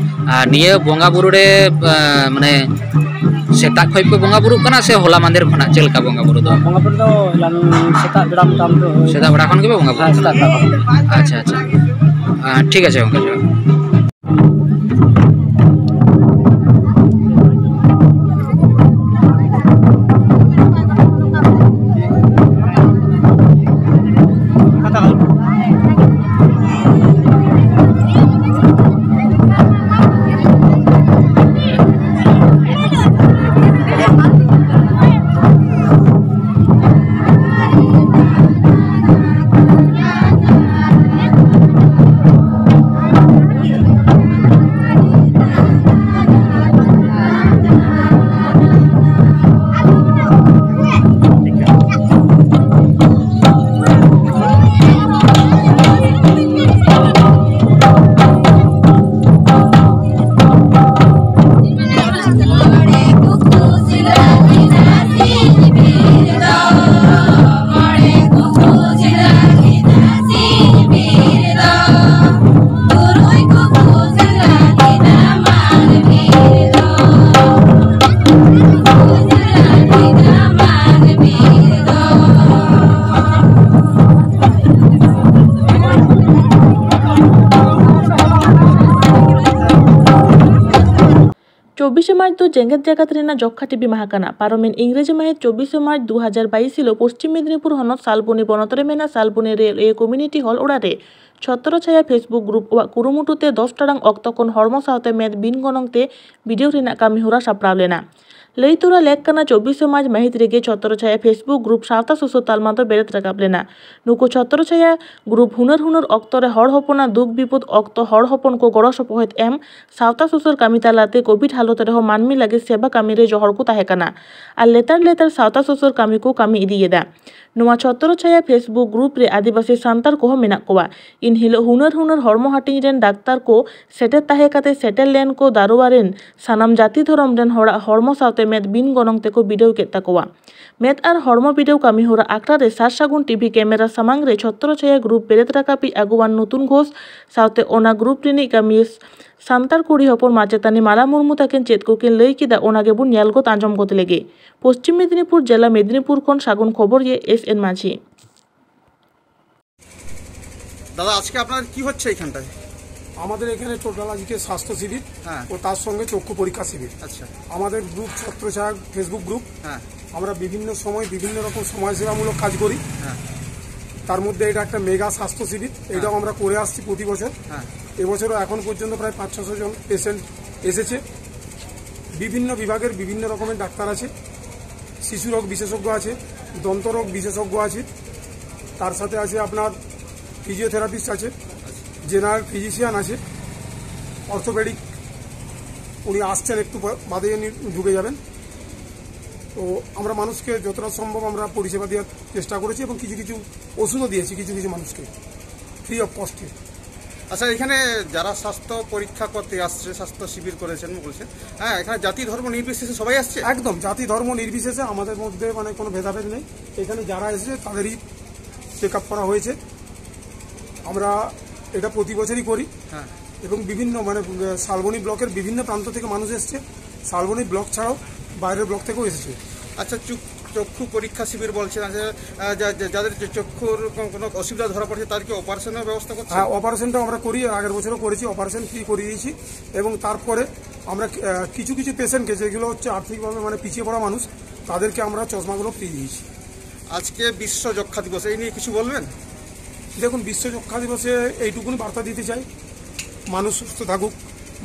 ᱟᱨ ᱱᱤᱭᱟᱹ ᱵᱚᱸᱜᱟ ᱵᱩᱨᱩ ᱨᱮ, ᱟᱸ, ᱢᱟᱱᱮ ᱥᱮᱛᱟᱜ ᱠᱷᱚᱡ ᱯᱮ ᱵᱚᱸᱜᱟ ᱵᱩᱨᱩᱜ ᱠᱟᱱᱟ ᱥᱮ ᱦᱚᱞᱟ ᱢᱟᱸᱫᱷᱮᱨ ᱠᱷᱚᱱᱟᱜ ᱪᱮᱫ ᱞᱮᱠᱟ ᱵᱚᱸᱜᱟ ᱵᱩᱨᱩ ᱫᱚ? ᱵᱚᱸᱜᱟ ᱵᱩᱨᱩ ᱫᱚ ᱮᱱᱟᱝ ᱥᱮᱛᱟᱜ ᱵᱮᱲᱟ ᱢᱚᱴᱟᱢᱩᱴᱤ ᱦᱩᱭ ᱥᱮᱛᱟᱜ ᱵᱮᱲᱟ ᱠᱷᱚᱱ ᱜᱮᱯᱮ ᱵᱚᱸᱜᱟ ᱵᱩᱨᱩᱜ ᱦᱮᱸ, ᱠᱟᱱᱟ? ᱥᱮᱛᱟᱜ ᱵᱮᱲᱟ ᱠᱷᱚᱱ᱾ ᱟᱪᱪᱷᱟ, ᱟᱪᱪᱷᱟ᱾ ᱟᱸ, ᱴᱷᱤᱠ ᱟᱪᱷᱮ ᱜᱚᱢᱠᱮ, ᱡᱚᱦᱟᱨ᱾ ᱪᱚᱵᱵᱤᱥᱮ ᱢᱟᱨᱪ ᱫᱚ ᱡᱮᱜᱮᱛ ᱡᱟᱠᱟᱛ ᱨᱮᱱᱟᱜ ᱡᱚᱠᱠᱷᱟ ᱴᱤᱵᱤ ᱢᱟᱦᱟ ᱠᱟᱱᱟ᱾ ᱯᱟᱨᱚᱢᱮᱱ ᱤᱝᱨᱮᱡᱤ ᱢᱟᱹᱦᱤᱛ ᱪᱚᱵᱵᱤᱥᱮ ᱢᱟᱨᱪ ᱫᱩ ᱦᱟᱡᱟᱨ ᱵᱟᱭᱤᱥ ᱦᱤᱞᱳᱜ ᱯᱚᱥᱪᱤᱢ ᱢᱮᱫᱽᱱᱤᱯᱩᱨ ᱦᱚᱱᱚᱛ ᱥᱟᱞᱵᱚᱱᱤ ᱵᱚᱱᱚᱛ ᱨᱮ ᱢᱮᱱᱟᱜ ᱥᱟᱞᱵᱚᱱᱤ ᱨᱮᱞᱣᱮ ᱠᱚᱢᱤᱭᱩᱱᱤᱴᱤ ᱦᱚᱞ ᱚᱲᱟᱜ ᱨᱮ ᱪᱷᱚᱛᱨᱚ ᱪᱷᱟᱭᱟ ᱯᱷᱮᱥᱵᱩᱠ ᱜᱨᱩᱯ ᱟᱜ ᱠᱩᱨᱩᱢᱩᱴᱩ ᱛᱮ ᱫᱚᱥ ᱴᱟᱲᱟᱝ ᱚᱠᱛᱚ ᱠᱷᱚᱱ ᱦᱚᱲᱢᱚ ᱥᱟᱶᱛᱮ ᱢᱮᱫ ᱵᱤᱱ ᱜᱚᱱᱚᱝ ᱛᱮ ᱵᱤᱰᱟᱹᱣ ᱨᱮᱱᱟᱜ ᱠᱟᱹᱢᱤ ᱦᱚᱨᱟ ᱥᱟᱯᱲᱟᱣ ᱞᱮᱱᱟ᱾ ᱞᱟᱹᱭ ᱛᱚᱨᱟ ᱞᱮᱠ ᱠᱟᱱᱟ, ᱪᱚᱵᱵᱤᱥᱮ ᱢᱟᱨᱪ ᱢᱟᱹᱦᱤᱛ ᱨᱮᱜᱮ ᱪᱷᱚᱛᱨᱚ ᱪᱷᱟᱭᱟ ᱯᱷᱮᱥᱵᱩᱠ ᱜᱨᱩᱯ ᱥᱟᱶᱛᱟ ᱥᱩᱥᱟᱹᱨ ᱛᱟᱞᱢᱟ ᱫᱚ ᱵᱮᱨᱮᱫ ᱨᱟᱠᱟᱵ ᱞᱮᱱᱟ᱾ ᱱᱩᱠᱩ ᱪᱷᱚᱛᱨᱚ ᱪᱷᱟᱭᱟ ᱜᱨᱩᱯ ᱦᱩᱱᱟᱹᱨ ᱦᱩᱱᱟᱹᱨ ᱚᱠᱛᱚ ᱨᱮ ᱦᱚᱲ ᱦᱚᱯᱚᱱᱟᱜ ᱫᱩᱠ ᱵᱤᱯᱚᱫ ᱚᱠᱛᱚ ᱦᱚᱲ ᱦᱚᱯᱚᱱ ᱠᱚ ᱜᱚᱲᱚ ᱥᱚᱯᱚᱦᱚᱫ ᱮᱢ, ᱥᱟᱶᱛᱟ ᱥᱩᱥᱟᱹᱨ ᱠᱟᱹᱢᱤ ᱛᱟᱞᱟᱛᱮ ᱠᱳᱵᱷᱤᱰ ᱦᱟᱞᱚᱛ ᱨᱮᱦᱚᱸ ᱢᱟᱹᱱᱢᱤ ᱞᱟᱹᱜᱤᱫ ᱥᱮᱵᱟ ᱠᱟᱹᱢᱤ ᱨᱮ ᱡᱚᱦᱚᱲ ᱠᱚ ᱛᱟᱦᱮᱸ ᱠᱟᱱᱟ᱾ ᱟᱨ ᱞᱮᱛᱟᱲ ᱞᱮᱛᱟᱲ ᱥᱟᱶᱛᱟ ᱥᱩᱥᱟᱹᱨ ᱠᱟᱹᱢᱤ ᱠᱚ ᱠᱟᱹᱢᱤ ᱤᱫᱤᱭᱮᱫᱟ᱾ ᱱᱚᱣᱟ ᱪᱷᱚᱛᱨᱚ ᱪᱷᱟᱭᱟ ᱯᱷᱮᱥᱵᱩᱠ ᱜᱨᱩᱯ ᱨᱮ ᱟᱹᱫᱤᱵᱟᱹᱥᱤ ᱥᱟᱱᱛᱟᱲ ᱠᱚᱦᱚᱸ ᱢᱮᱱᱟᱜ ᱠᱚᱣᱟ᱾ ᱤᱱ ᱦᱤᱞᱳᱜ ᱦᱩᱱᱟᱹᱨ ᱦᱩᱱᱟᱹᱨ ᱦᱚᱲᱢᱚ ᱦᱟᱹᱴᱤᱧ ᱨᱮᱱ ᱰᱟᱠᱛᱟᱨ ᱠᱚ ᱥᱮᱴᱮᱨ ᱛᱟᱦᱮᱸ ᱠᱟᱛᱮ ᱥᱮᱴᱮᱨ ᱞᱮᱱ ᱠᱚ ᱫᱟᱨᱣᱟ ᱨᱮᱱ ᱥᱟᱱᱟᱢ ᱡᱟᱹᱛᱤ ᱫᱷᱚᱨᱚᱢ ᱨᱮᱱ ᱦᱚᱲᱟᱜ ᱦᱚᱲᱢᱚ ᱥᱟᱶᱛᱮ ᱢᱮᱫ ᱵᱤᱱ ᱜᱚᱱᱚᱝ ᱛᱮᱠᱚ ᱵᱤᱰᱟᱹᱣ ᱠᱮᱫ ᱛᱟᱠᱚᱣᱟ᱾ ᱢᱮᱫ ᱟᱨ ᱦᱚᱲᱢᱚ ᱵᱤᱰᱟᱹᱣ ᱠᱟᱹᱢᱤ ᱦᱚᱨᱟ ᱟᱠᱷᱲᱟ ᱨᱮ ᱥᱟᱨ ᱥᱟᱹᱜᱩᱱ ᱴᱤᱵᱷᱤ ᱠᱮᱢᱮᱨᱟ ᱥᱟᱢᱟᱝ ᱨᱮ ᱪᱷᱚᱛᱨᱚ ᱪᱷᱟᱭᱟ ᱜᱨᱩᱯ ᱵᱮᱨᱮᱫ ᱨᱟᱠᱟᱵᱤᱡ ᱟᱹᱜᱩᱣᱟᱱ ᱱᱩᱛᱩᱱ ᱜᱷᱳᱥ ᱥᱟᱶᱛᱮ ᱚᱱᱟ ᱜᱨᱩᱯ ᱨᱤᱱᱤᱡ ᱠᱟᱹᱢᱤᱭᱟᱹ ᱥᱟᱱᱛᱟᱲ ᱠᱩᱲᱤ ᱦᱚᱯᱚᱱ ᱢᱟᱪᱮᱛᱟᱹᱱᱤ ᱢᱟᱞᱟ ᱢᱩᱨᱢᱩ ᱛᱟᱹᱠᱤᱱ ᱪᱮᱫ ᱠᱚᱠᱤᱱ ᱞᱟᱹᱭ ᱠᱮᱫᱟ, ᱚᱱᱟ ᱜᱮᱵᱚᱱ ᱧᱮᱞ ᱜᱚᱫ ᱟᱸᱡᱚᱢ ᱜᱚᱫ ᱞᱮᱜᱮ᱾ ᱯᱚᱥᱪᱤᱢ ᱢᱮᱫᱽᱱᱤᱯᱩᱨ ᱡᱮᱞᱟ, ᱢᱮᱫᱽᱱᱤᱯᱩᱨ ᱠᱷᱚᱱ ᱥᱟᱹᱜᱩᱱ ᱠᱷᱚᱵᱚᱨ ᱭᱮ ᱮᱥ ᱮᱱ ᱢᱟᱹᱡᱷᱤ᱾ দাদা, আজকে আপনার কি হচ্ছে এখানটায়? আমাদের এখানে টোটাল আজকে স্বাস্থ্য শিবির হ্যাঁ। ও তার সঙ্গে চক্ষু পরীক্ষা শিবির। আচ্ছা। আমাদের গ্রুপ ছত্রছায়া ফেসবুক গ্রুপ। হ্যাঁ। আমরা বিভিন্ন সময় বিভিন্ন রকম সমাজসেবামূলক কাজ করি। হ্যাঁ। তার মধ্যে এটা একটা মেগা স্বাস্থ্য শিবির, এটাও আমরা করে আসছি প্রতি বছর। হ্যাঁ। এবছরও এখন পর্যন্ত প্রায় পাঁচ ছশো জন পেশেন্ট এসেছে। বিভিন্ন বিভাগের বিভিন্ন রকমের ডাক্তার আছে, শিশু রোগ বিশেষজ্ঞ আছে, দন্ত রোগ বিশেষজ্ঞ আছে, তার সাথে আছে আপনার ফিজিওথেরাপিস্ট আছে, জেনারেল ফিজিশিয়ান আছে, অর্থোপেডিক, উনি আসছেন একটু পর, বাদে উনি ঢুকে যাবেন। তো আমরা মানুষকে যতটা সম্ভব আমরা পরিষেবা দেওয়ার চেষ্টা করেছি এবং কিছু কিছু ওষুধও দিয়েছি কিছু কিছু মানুষকে ফ্রি অফ কস্টে। আচ্ছা, এখানে যারা স্বাস্থ্য পরীক্ষা করতে আসছে, স্বাস্থ্য শিবির করেছেন বলছেন, হ্যাঁ, এখানে জাতি ধর্ম নির্বিশেষে সবাই আসছে? একদম জাতি ধর্ম নির্বিশেষে আমাদের মধ্যে মানে কোনো ভেদাভেদ নেই। এখানে যারা এসেছে তাদেরই চেক আপ করা হয়েছে। আমরা এটা প্রতি বছরই করি। হ্যাঁ। এবং বিভিন্ন মানে আহ, শালবনী ব্লকের বিভিন্ন প্রান্ত থেকে মানুষ এসছে। শালবনী ব্লক ছাড়াও বাইরের ব্লক থেকেও এসেছে। আচ্ছা, চু- চক্ষু পরীক্ষা শিবির বলছেন, আচ্ছা, আহ, যা- যা- যাদের যে চক্ষুর কোন- কোনো অসুবিধা ধরা পড়ছে, তাদেরকে অপারেশনের ব্যবস্থা করছেন? হ্যাঁ, অপারেশনটা আমরা করি, আগের বছরও করেছি, অপারেশন ফ্রি করিয়েছি। এবং তারপরে আমরা আহ, কিছু কিছু পেশেন্টকে, যেগুলো হচ্ছে আর্থিকভাবে মানে পিছিয়ে পড়া মানুষ, তাদেরকে আমরা চশমাগুলো ফ্রি দিয়েছি। আজকে বিশ্ব যক্ষা দিবস, এই নিয়ে কিছু বলবেন? দেখুন, বিশ্ব যক্ষা দিবসে এইটুকুনি বার্তা দিতে চাই, মানুষ সুস্থ থাকুক,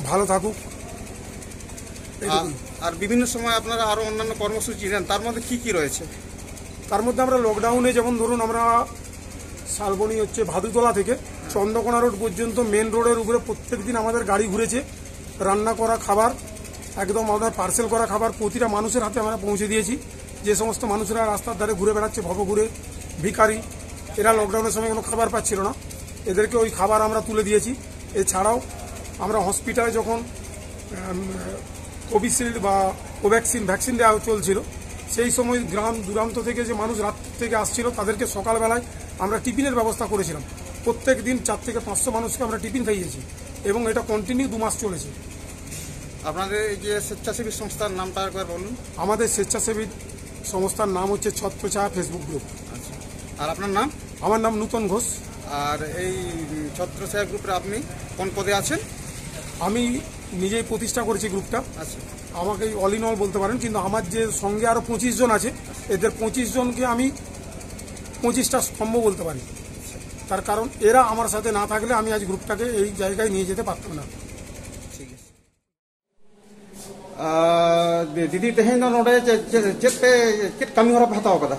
ভালো থাকুক, আর এইটুকুনি। আর বিভিন্ন সময় আপনারা আরো অন্যান্য কর্মসূচি নেন, তার মধ্যে কি কি রয়েছে? তার মধ্যে আমরা লকডাউনে, যেমন ধরুন, আমরা শালবনি হচ্ছে ভাদুতলা থেকে চন্দ্রকোনা রোড পর্যন্ত মেন রোডের উপরে প্রত্যেক দিন আমাদের গাড়ি ঘুরেছে, রান্না করা খাবার, একদম আমাদের পার্সেল করা খাবার প্রতিটা মানুষের হাতে আমরা পৌঁছে দিয়েছি। যে সমস্ত মানুষরা রাস্তার ধারে ঘুরে বেড়াচ্ছে, ভবঘুরে, ভিখারি, এরা লকডাউনের সময় কোনো খাবার পাচ্ছিল না, এদেরকে ওই খাবার আমরা তুলে দিয়েছি। এছাড়াও আমরা হসপিটালে যখন কোভিশিল্ড বা কোভ্যাক্সিন ভ্যাকসিন দেওয়া চলছিল, সেই সময় গ্রাম দূরান্ত থেকে যে মানুষ রাত থেকে আসছিল, তাদেরকে সকালবেলায় আমরা টিফিনের ব্যবস্থা করেছিলাম। প্রত্যেক দিন চার থেকে পাঁচশো মানুষকে আমরা টিফিন খাইয়েছি এবং এটা কন্টিনিউ দু মাস চলেছে। আপনাদের এই যে স্বেচ্ছাসেবী সংস্থার নামটা একবার বলুন। আমাদের স্বেচ্ছাসেবী সংস্থার নাম হচ্ছে ছত্রছায়া ফেসবুক গ্রুপ। আচ্ছা, আর আপনার নাম? আমার নাম নূতন ঘোষ। আর এই ছত্রছায়া গ্রুপের আপনি কোন পদে আছেন? আমি নিজেই প্রতিষ্ঠা করেছি গ্রুপটা। আচ্ছা। আমাকে অল ইন অল বলতে পারেন, কিন্তু আমার যে সঙ্গে আরও পঁচিশ জন আছে, এদের পঁচিশ জনকে আমি পঁচিশটা স্তম্ভ বলতে পারি। তার কারণ এরা আমার সাথে না থাকলে আমি আজ গ্রুপটাকে এই জায়গায় নিয়ে যেতে পারতাম না। ঠিক আছে। ᱟᱨ ᱫᱤᱫᱤ, ᱛᱮᱦᱮᱧ ᱫᱚ ᱱᱚᱰᱮ ᱪᱮᱫ, ᱪᱮᱫ, ᱪᱮᱫ ᱯᱮ, ᱪᱮᱫ ᱠᱟᱹᱢᱤ ᱦᱚᱨᱟ ᱯᱮ ᱦᱟᱛᱟᱣ ᱟᱠᱟᱫᱟ?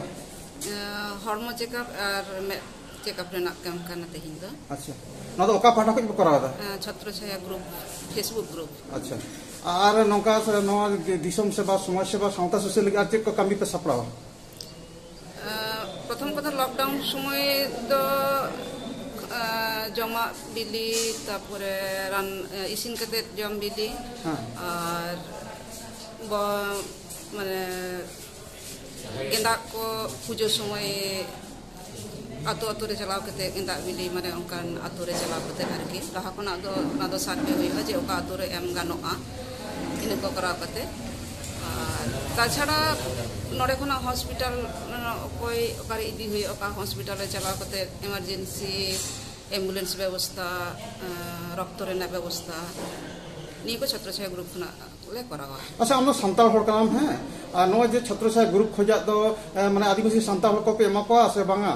ᱦᱚᱲᱢᱚ ᱪᱮᱠᱟᱯ ᱟᱨ ᱢᱮᱫ ᱪᱮᱠᱟᱯ ᱨᱮᱱᱟᱜ ᱠᱟᱹᱢᱤ ᱠᱟᱱᱟ ᱛᱮᱦᱮᱧ ᱫᱚ᱾ ᱟᱪᱪᱷᱟ, ᱱᱚᱣᱟ ᱫᱚ ᱚᱠᱟ ᱯᱟᱦᱴᱟ ᱠᱷᱚᱱ ᱯᱮ ᱠᱚᱨᱟᱣ ᱮᱫᱟ? ᱪᱷᱚᱛᱨᱚ ᱪᱷᱟᱭᱟ ᱜᱨᱩᱯ, ᱯᱷᱮᱥᱵᱩᱠ ᱜᱨᱩᱯ᱾ ᱟᱪᱪᱷᱟ, ᱟᱨ ᱱᱚᱝᱠᱟ ᱥᱮ ᱱᱚᱣᱟ ᱫᱤᱥᱚᱢ ᱥᱮᱵᱟ, ᱥᱚᱢᱟᱡᱽ ᱥᱮᱵᱟ, ᱥᱟᱶᱛᱟ ᱥᱩᱥᱟᱹᱨ ᱞᱟᱹᱜᱤᱫ ᱟᱨ ᱪᱮᱫ ᱠᱚ ᱠᱟᱹᱢᱤ ᱯᱮ ᱥᱟᱯᱲᱟᱣᱟ? ᱯᱨᱚᱛᱷᱚᱢ ᱠᱚᱫᱚ ᱞᱚᱠᱰᱟᱣᱩᱱ ᱥᱚᱢᱚᱭ ᱫᱚ ᱡᱚᱢᱟᱜ ᱵᱤᱞᱤ, ᱛᱟᱨᱯᱚᱨᱮ ᱨᱟᱱ, ᱤᱥᱤᱱ ᱠᱟᱛᱮ ᱡᱚᱢ ᱵᱤᱞᱤ, ᱦᱮᱸ᱾ ᱟᱨ ᱵᱚ-, ᱢᱟᱱᱮ ᱜᱮᱸᱫᱟᱜ ᱠᱚ ᱯᱩᱡᱟᱹ ᱥᱚᱢᱚᱭ ᱟᱛᱳ ᱟᱛᱳ ᱨᱮ ᱪᱟᱞᱟᱣ ᱠᱟᱛᱮ ᱜᱮᱸᱫᱟᱜ ᱵᱤᱞᱤ, ᱢᱟᱱᱮ ᱚᱱᱠᱟᱱ ᱟᱛᱳ ᱨᱮ ᱪᱟᱞᱟᱣ ᱠᱟᱛᱮ ᱟᱨᱠᱤ, ᱞᱟᱦᱟ ᱠᱷᱚᱱᱟᱜ ᱫᱚ ᱚᱱᱟ ᱫᱚ ᱥᱟᱨᱵᱷᱮ ᱦᱩᱭᱩᱜᱼᱟ ᱡᱮ ᱚᱠᱟ ᱟᱛᱳ ᱨᱮ ᱮᱢ ᱜᱟᱱᱚᱜᱼᱟ, ᱤᱱᱟᱹ ᱠᱚ ᱠᱚᱨᱟᱣ ᱠᱟᱛᱮ᱾ ᱟᱨ ᱛᱟᱪᱷᱟᱲᱟ ᱱᱚᱰᱮ ᱠᱷᱚᱱᱟᱜ ᱦᱚᱥᱯᱤᱴᱟᱞ ᱚᱠᱚᱭ ᱚᱠᱟᱨᱮ ᱤᱫᱤ ᱦᱩᱭᱩᱜᱼᱟ, ᱚᱠᱟ ᱦᱚᱥᱯᱤᱴᱟᱞ ᱨᱮ ᱪᱟᱞᱟᱣ ᱠᱟᱛᱮ ᱮᱢᱟᱨᱡᱮᱱᱥᱤ ᱮᱢᱵᱩᱞᱮᱱᱥ ᱵᱮᱵᱚᱥᱛᱟ, ᱨᱚᱠᱛᱚ ᱨᱮᱱᱟᱜ ᱵᱮᱵᱚᱥᱛᱟ, ᱱᱤᱭᱟᱹ ᱠᱚ ᱪᱷᱚᱛᱨᱚ ᱪᱷᱟᱭᱟ ᱜᱨᱩᱯ ᱠᱷᱚᱱᱟᱜ ᱞᱮ ᱠᱚᱨᱟᱣᱟ᱾ ᱟᱪᱪᱷᱟ, ᱟᱢ ᱫᱚ ᱥᱟᱱᱛᱟᱲ ᱦᱚᱲ ᱠᱟᱱᱟᱢ, ᱦᱮᱸ? ᱟᱨ ᱱᱚᱣᱟ ᱡᱮ ᱪᱷᱚᱛᱨᱚ ᱪᱷᱟᱭᱟ ᱜᱨᱩᱯ ᱠᱷᱚᱱᱟᱜ ᱫᱚ, ᱮ, ᱢᱟᱱᱮ, ᱟᱹᱫᱤᱵᱟᱹᱥᱤ ᱥᱟᱱᱛᱟᱲ ᱦᱚᱲ ᱠᱚᱯᱮ ᱮᱢᱟ ᱠᱚᱣᱟ ᱥᱮ ᱵᱟᱝᱟ?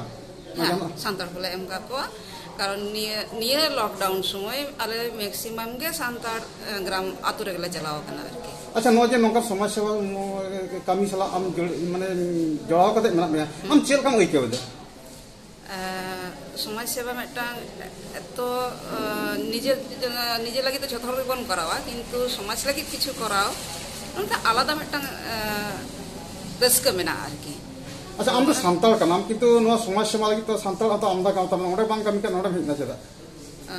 ᱦᱮᱸ, ᱡᱟᱦᱟᱱᱟᱜ? ᱥᱟᱱᱛᱟᱲ ᱦᱚᱲᱞᱮ ᱮᱢ ᱠᱟᱜ ᱠᱚᱣᱟ᱾ ᱠᱟᱨᱚᱱ ᱱᱤᱭᱟᱹ, ᱱᱤᱭᱟᱹ ᱞᱚᱠᱰᱟᱣᱩᱱ ᱥᱚᱢᱚᱭ ᱟᱞᱮ ᱢᱮᱠᱥᱤᱢᱟᱢ ᱜᱮ ᱥᱟᱱᱛᱟᱲ, ᱮ, ᱜᱨᱟᱢ ᱟᱛᱳ ᱨᱮᱜᱮᱞᱮ ᱪᱟᱞᱟᱣ ᱟᱠᱟᱱᱟ ᱟᱨᱠᱤ᱾ ᱟᱪᱪᱷᱟ, ᱱᱚᱣᱟ ᱡᱮ ᱱᱚᱝᱠᱟ ᱥᱚᱢᱟᱡᱽ ᱥᱮᱵᱟ, ᱱᱚᱣᱟ ᱠᱟᱹᱢᱤ ᱥᱟᱞᱟᱜ ᱟᱢ ᱡᱚᱲ-, ᱢᱟᱱᱮ, ᱡᱚᱲᱟᱣ ᱠᱟᱛᱮ ᱢᱮᱱᱟᱜ ᱢᱮᱭᱟ, ᱟᱢ ᱪᱮᱫ ᱞᱮᱠᱟᱢ ᱟᱹᱭᱠᱟᱹᱣ ᱮᱫᱟ? ᱮ, ᱥᱚᱢᱟᱡᱽ ᱥᱮᱵᱟ ᱢᱤᱫᱴᱟᱝ ᱮᱛᱚ, ᱮ, ᱱᱤᱡᱮ, ᱱᱤᱡᱮ ᱞᱟᱹᱜᱤᱫ ᱫᱚ ᱡᱷᱚᱛᱚ ᱦᱚᱲ ᱜᱮᱵᱚᱱ ᱠᱚᱨᱟᱣᱟ, ᱠᱤᱱᱛᱩ ᱥᱚᱢᱟᱡᱽ ᱞᱟᱹᱜᱤᱫ ᱠᱤᱪᱷᱩ ᱠᱚᱨᱟᱣ, ᱚᱱᱠᱟ ᱟᱞᱟᱫᱟ ᱢᱤᱫᱴᱟᱝ, ᱮ, ᱨᱟᱹᱥᱠᱟᱹ ᱢᱮᱱᱟᱜᱼᱟ ᱟᱨᱠᱤ᱾ ᱟᱪᱪᱷᱟ, ᱟᱢ ᱫᱚ ᱥᱟᱱᱛᱟᱲ ᱠᱟᱱᱟᱢ, ᱠᱤᱱᱛᱩ ᱱᱚᱣᱟ ᱥᱚᱢᱟᱡᱽ ᱥᱮᱵᱟ ᱞᱟᱹᱜᱤᱫ ᱛᱚ ᱥᱟᱱᱛᱟᱲ ᱟᱛᱚ ᱟᱢᱫᱟ ᱜᱟᱶᱛᱟ ᱢᱮᱱᱟᱜᱼᱟ, ᱚᱸᱰᱮ ᱵᱟᱝ ᱠᱟᱹᱢᱤ ᱠᱟᱱᱟ, ᱱᱚᱸᱰᱮᱢ ᱦᱮᱡ ᱮᱱᱟ ᱪᱮᱫᱟᱜ? ᱮ,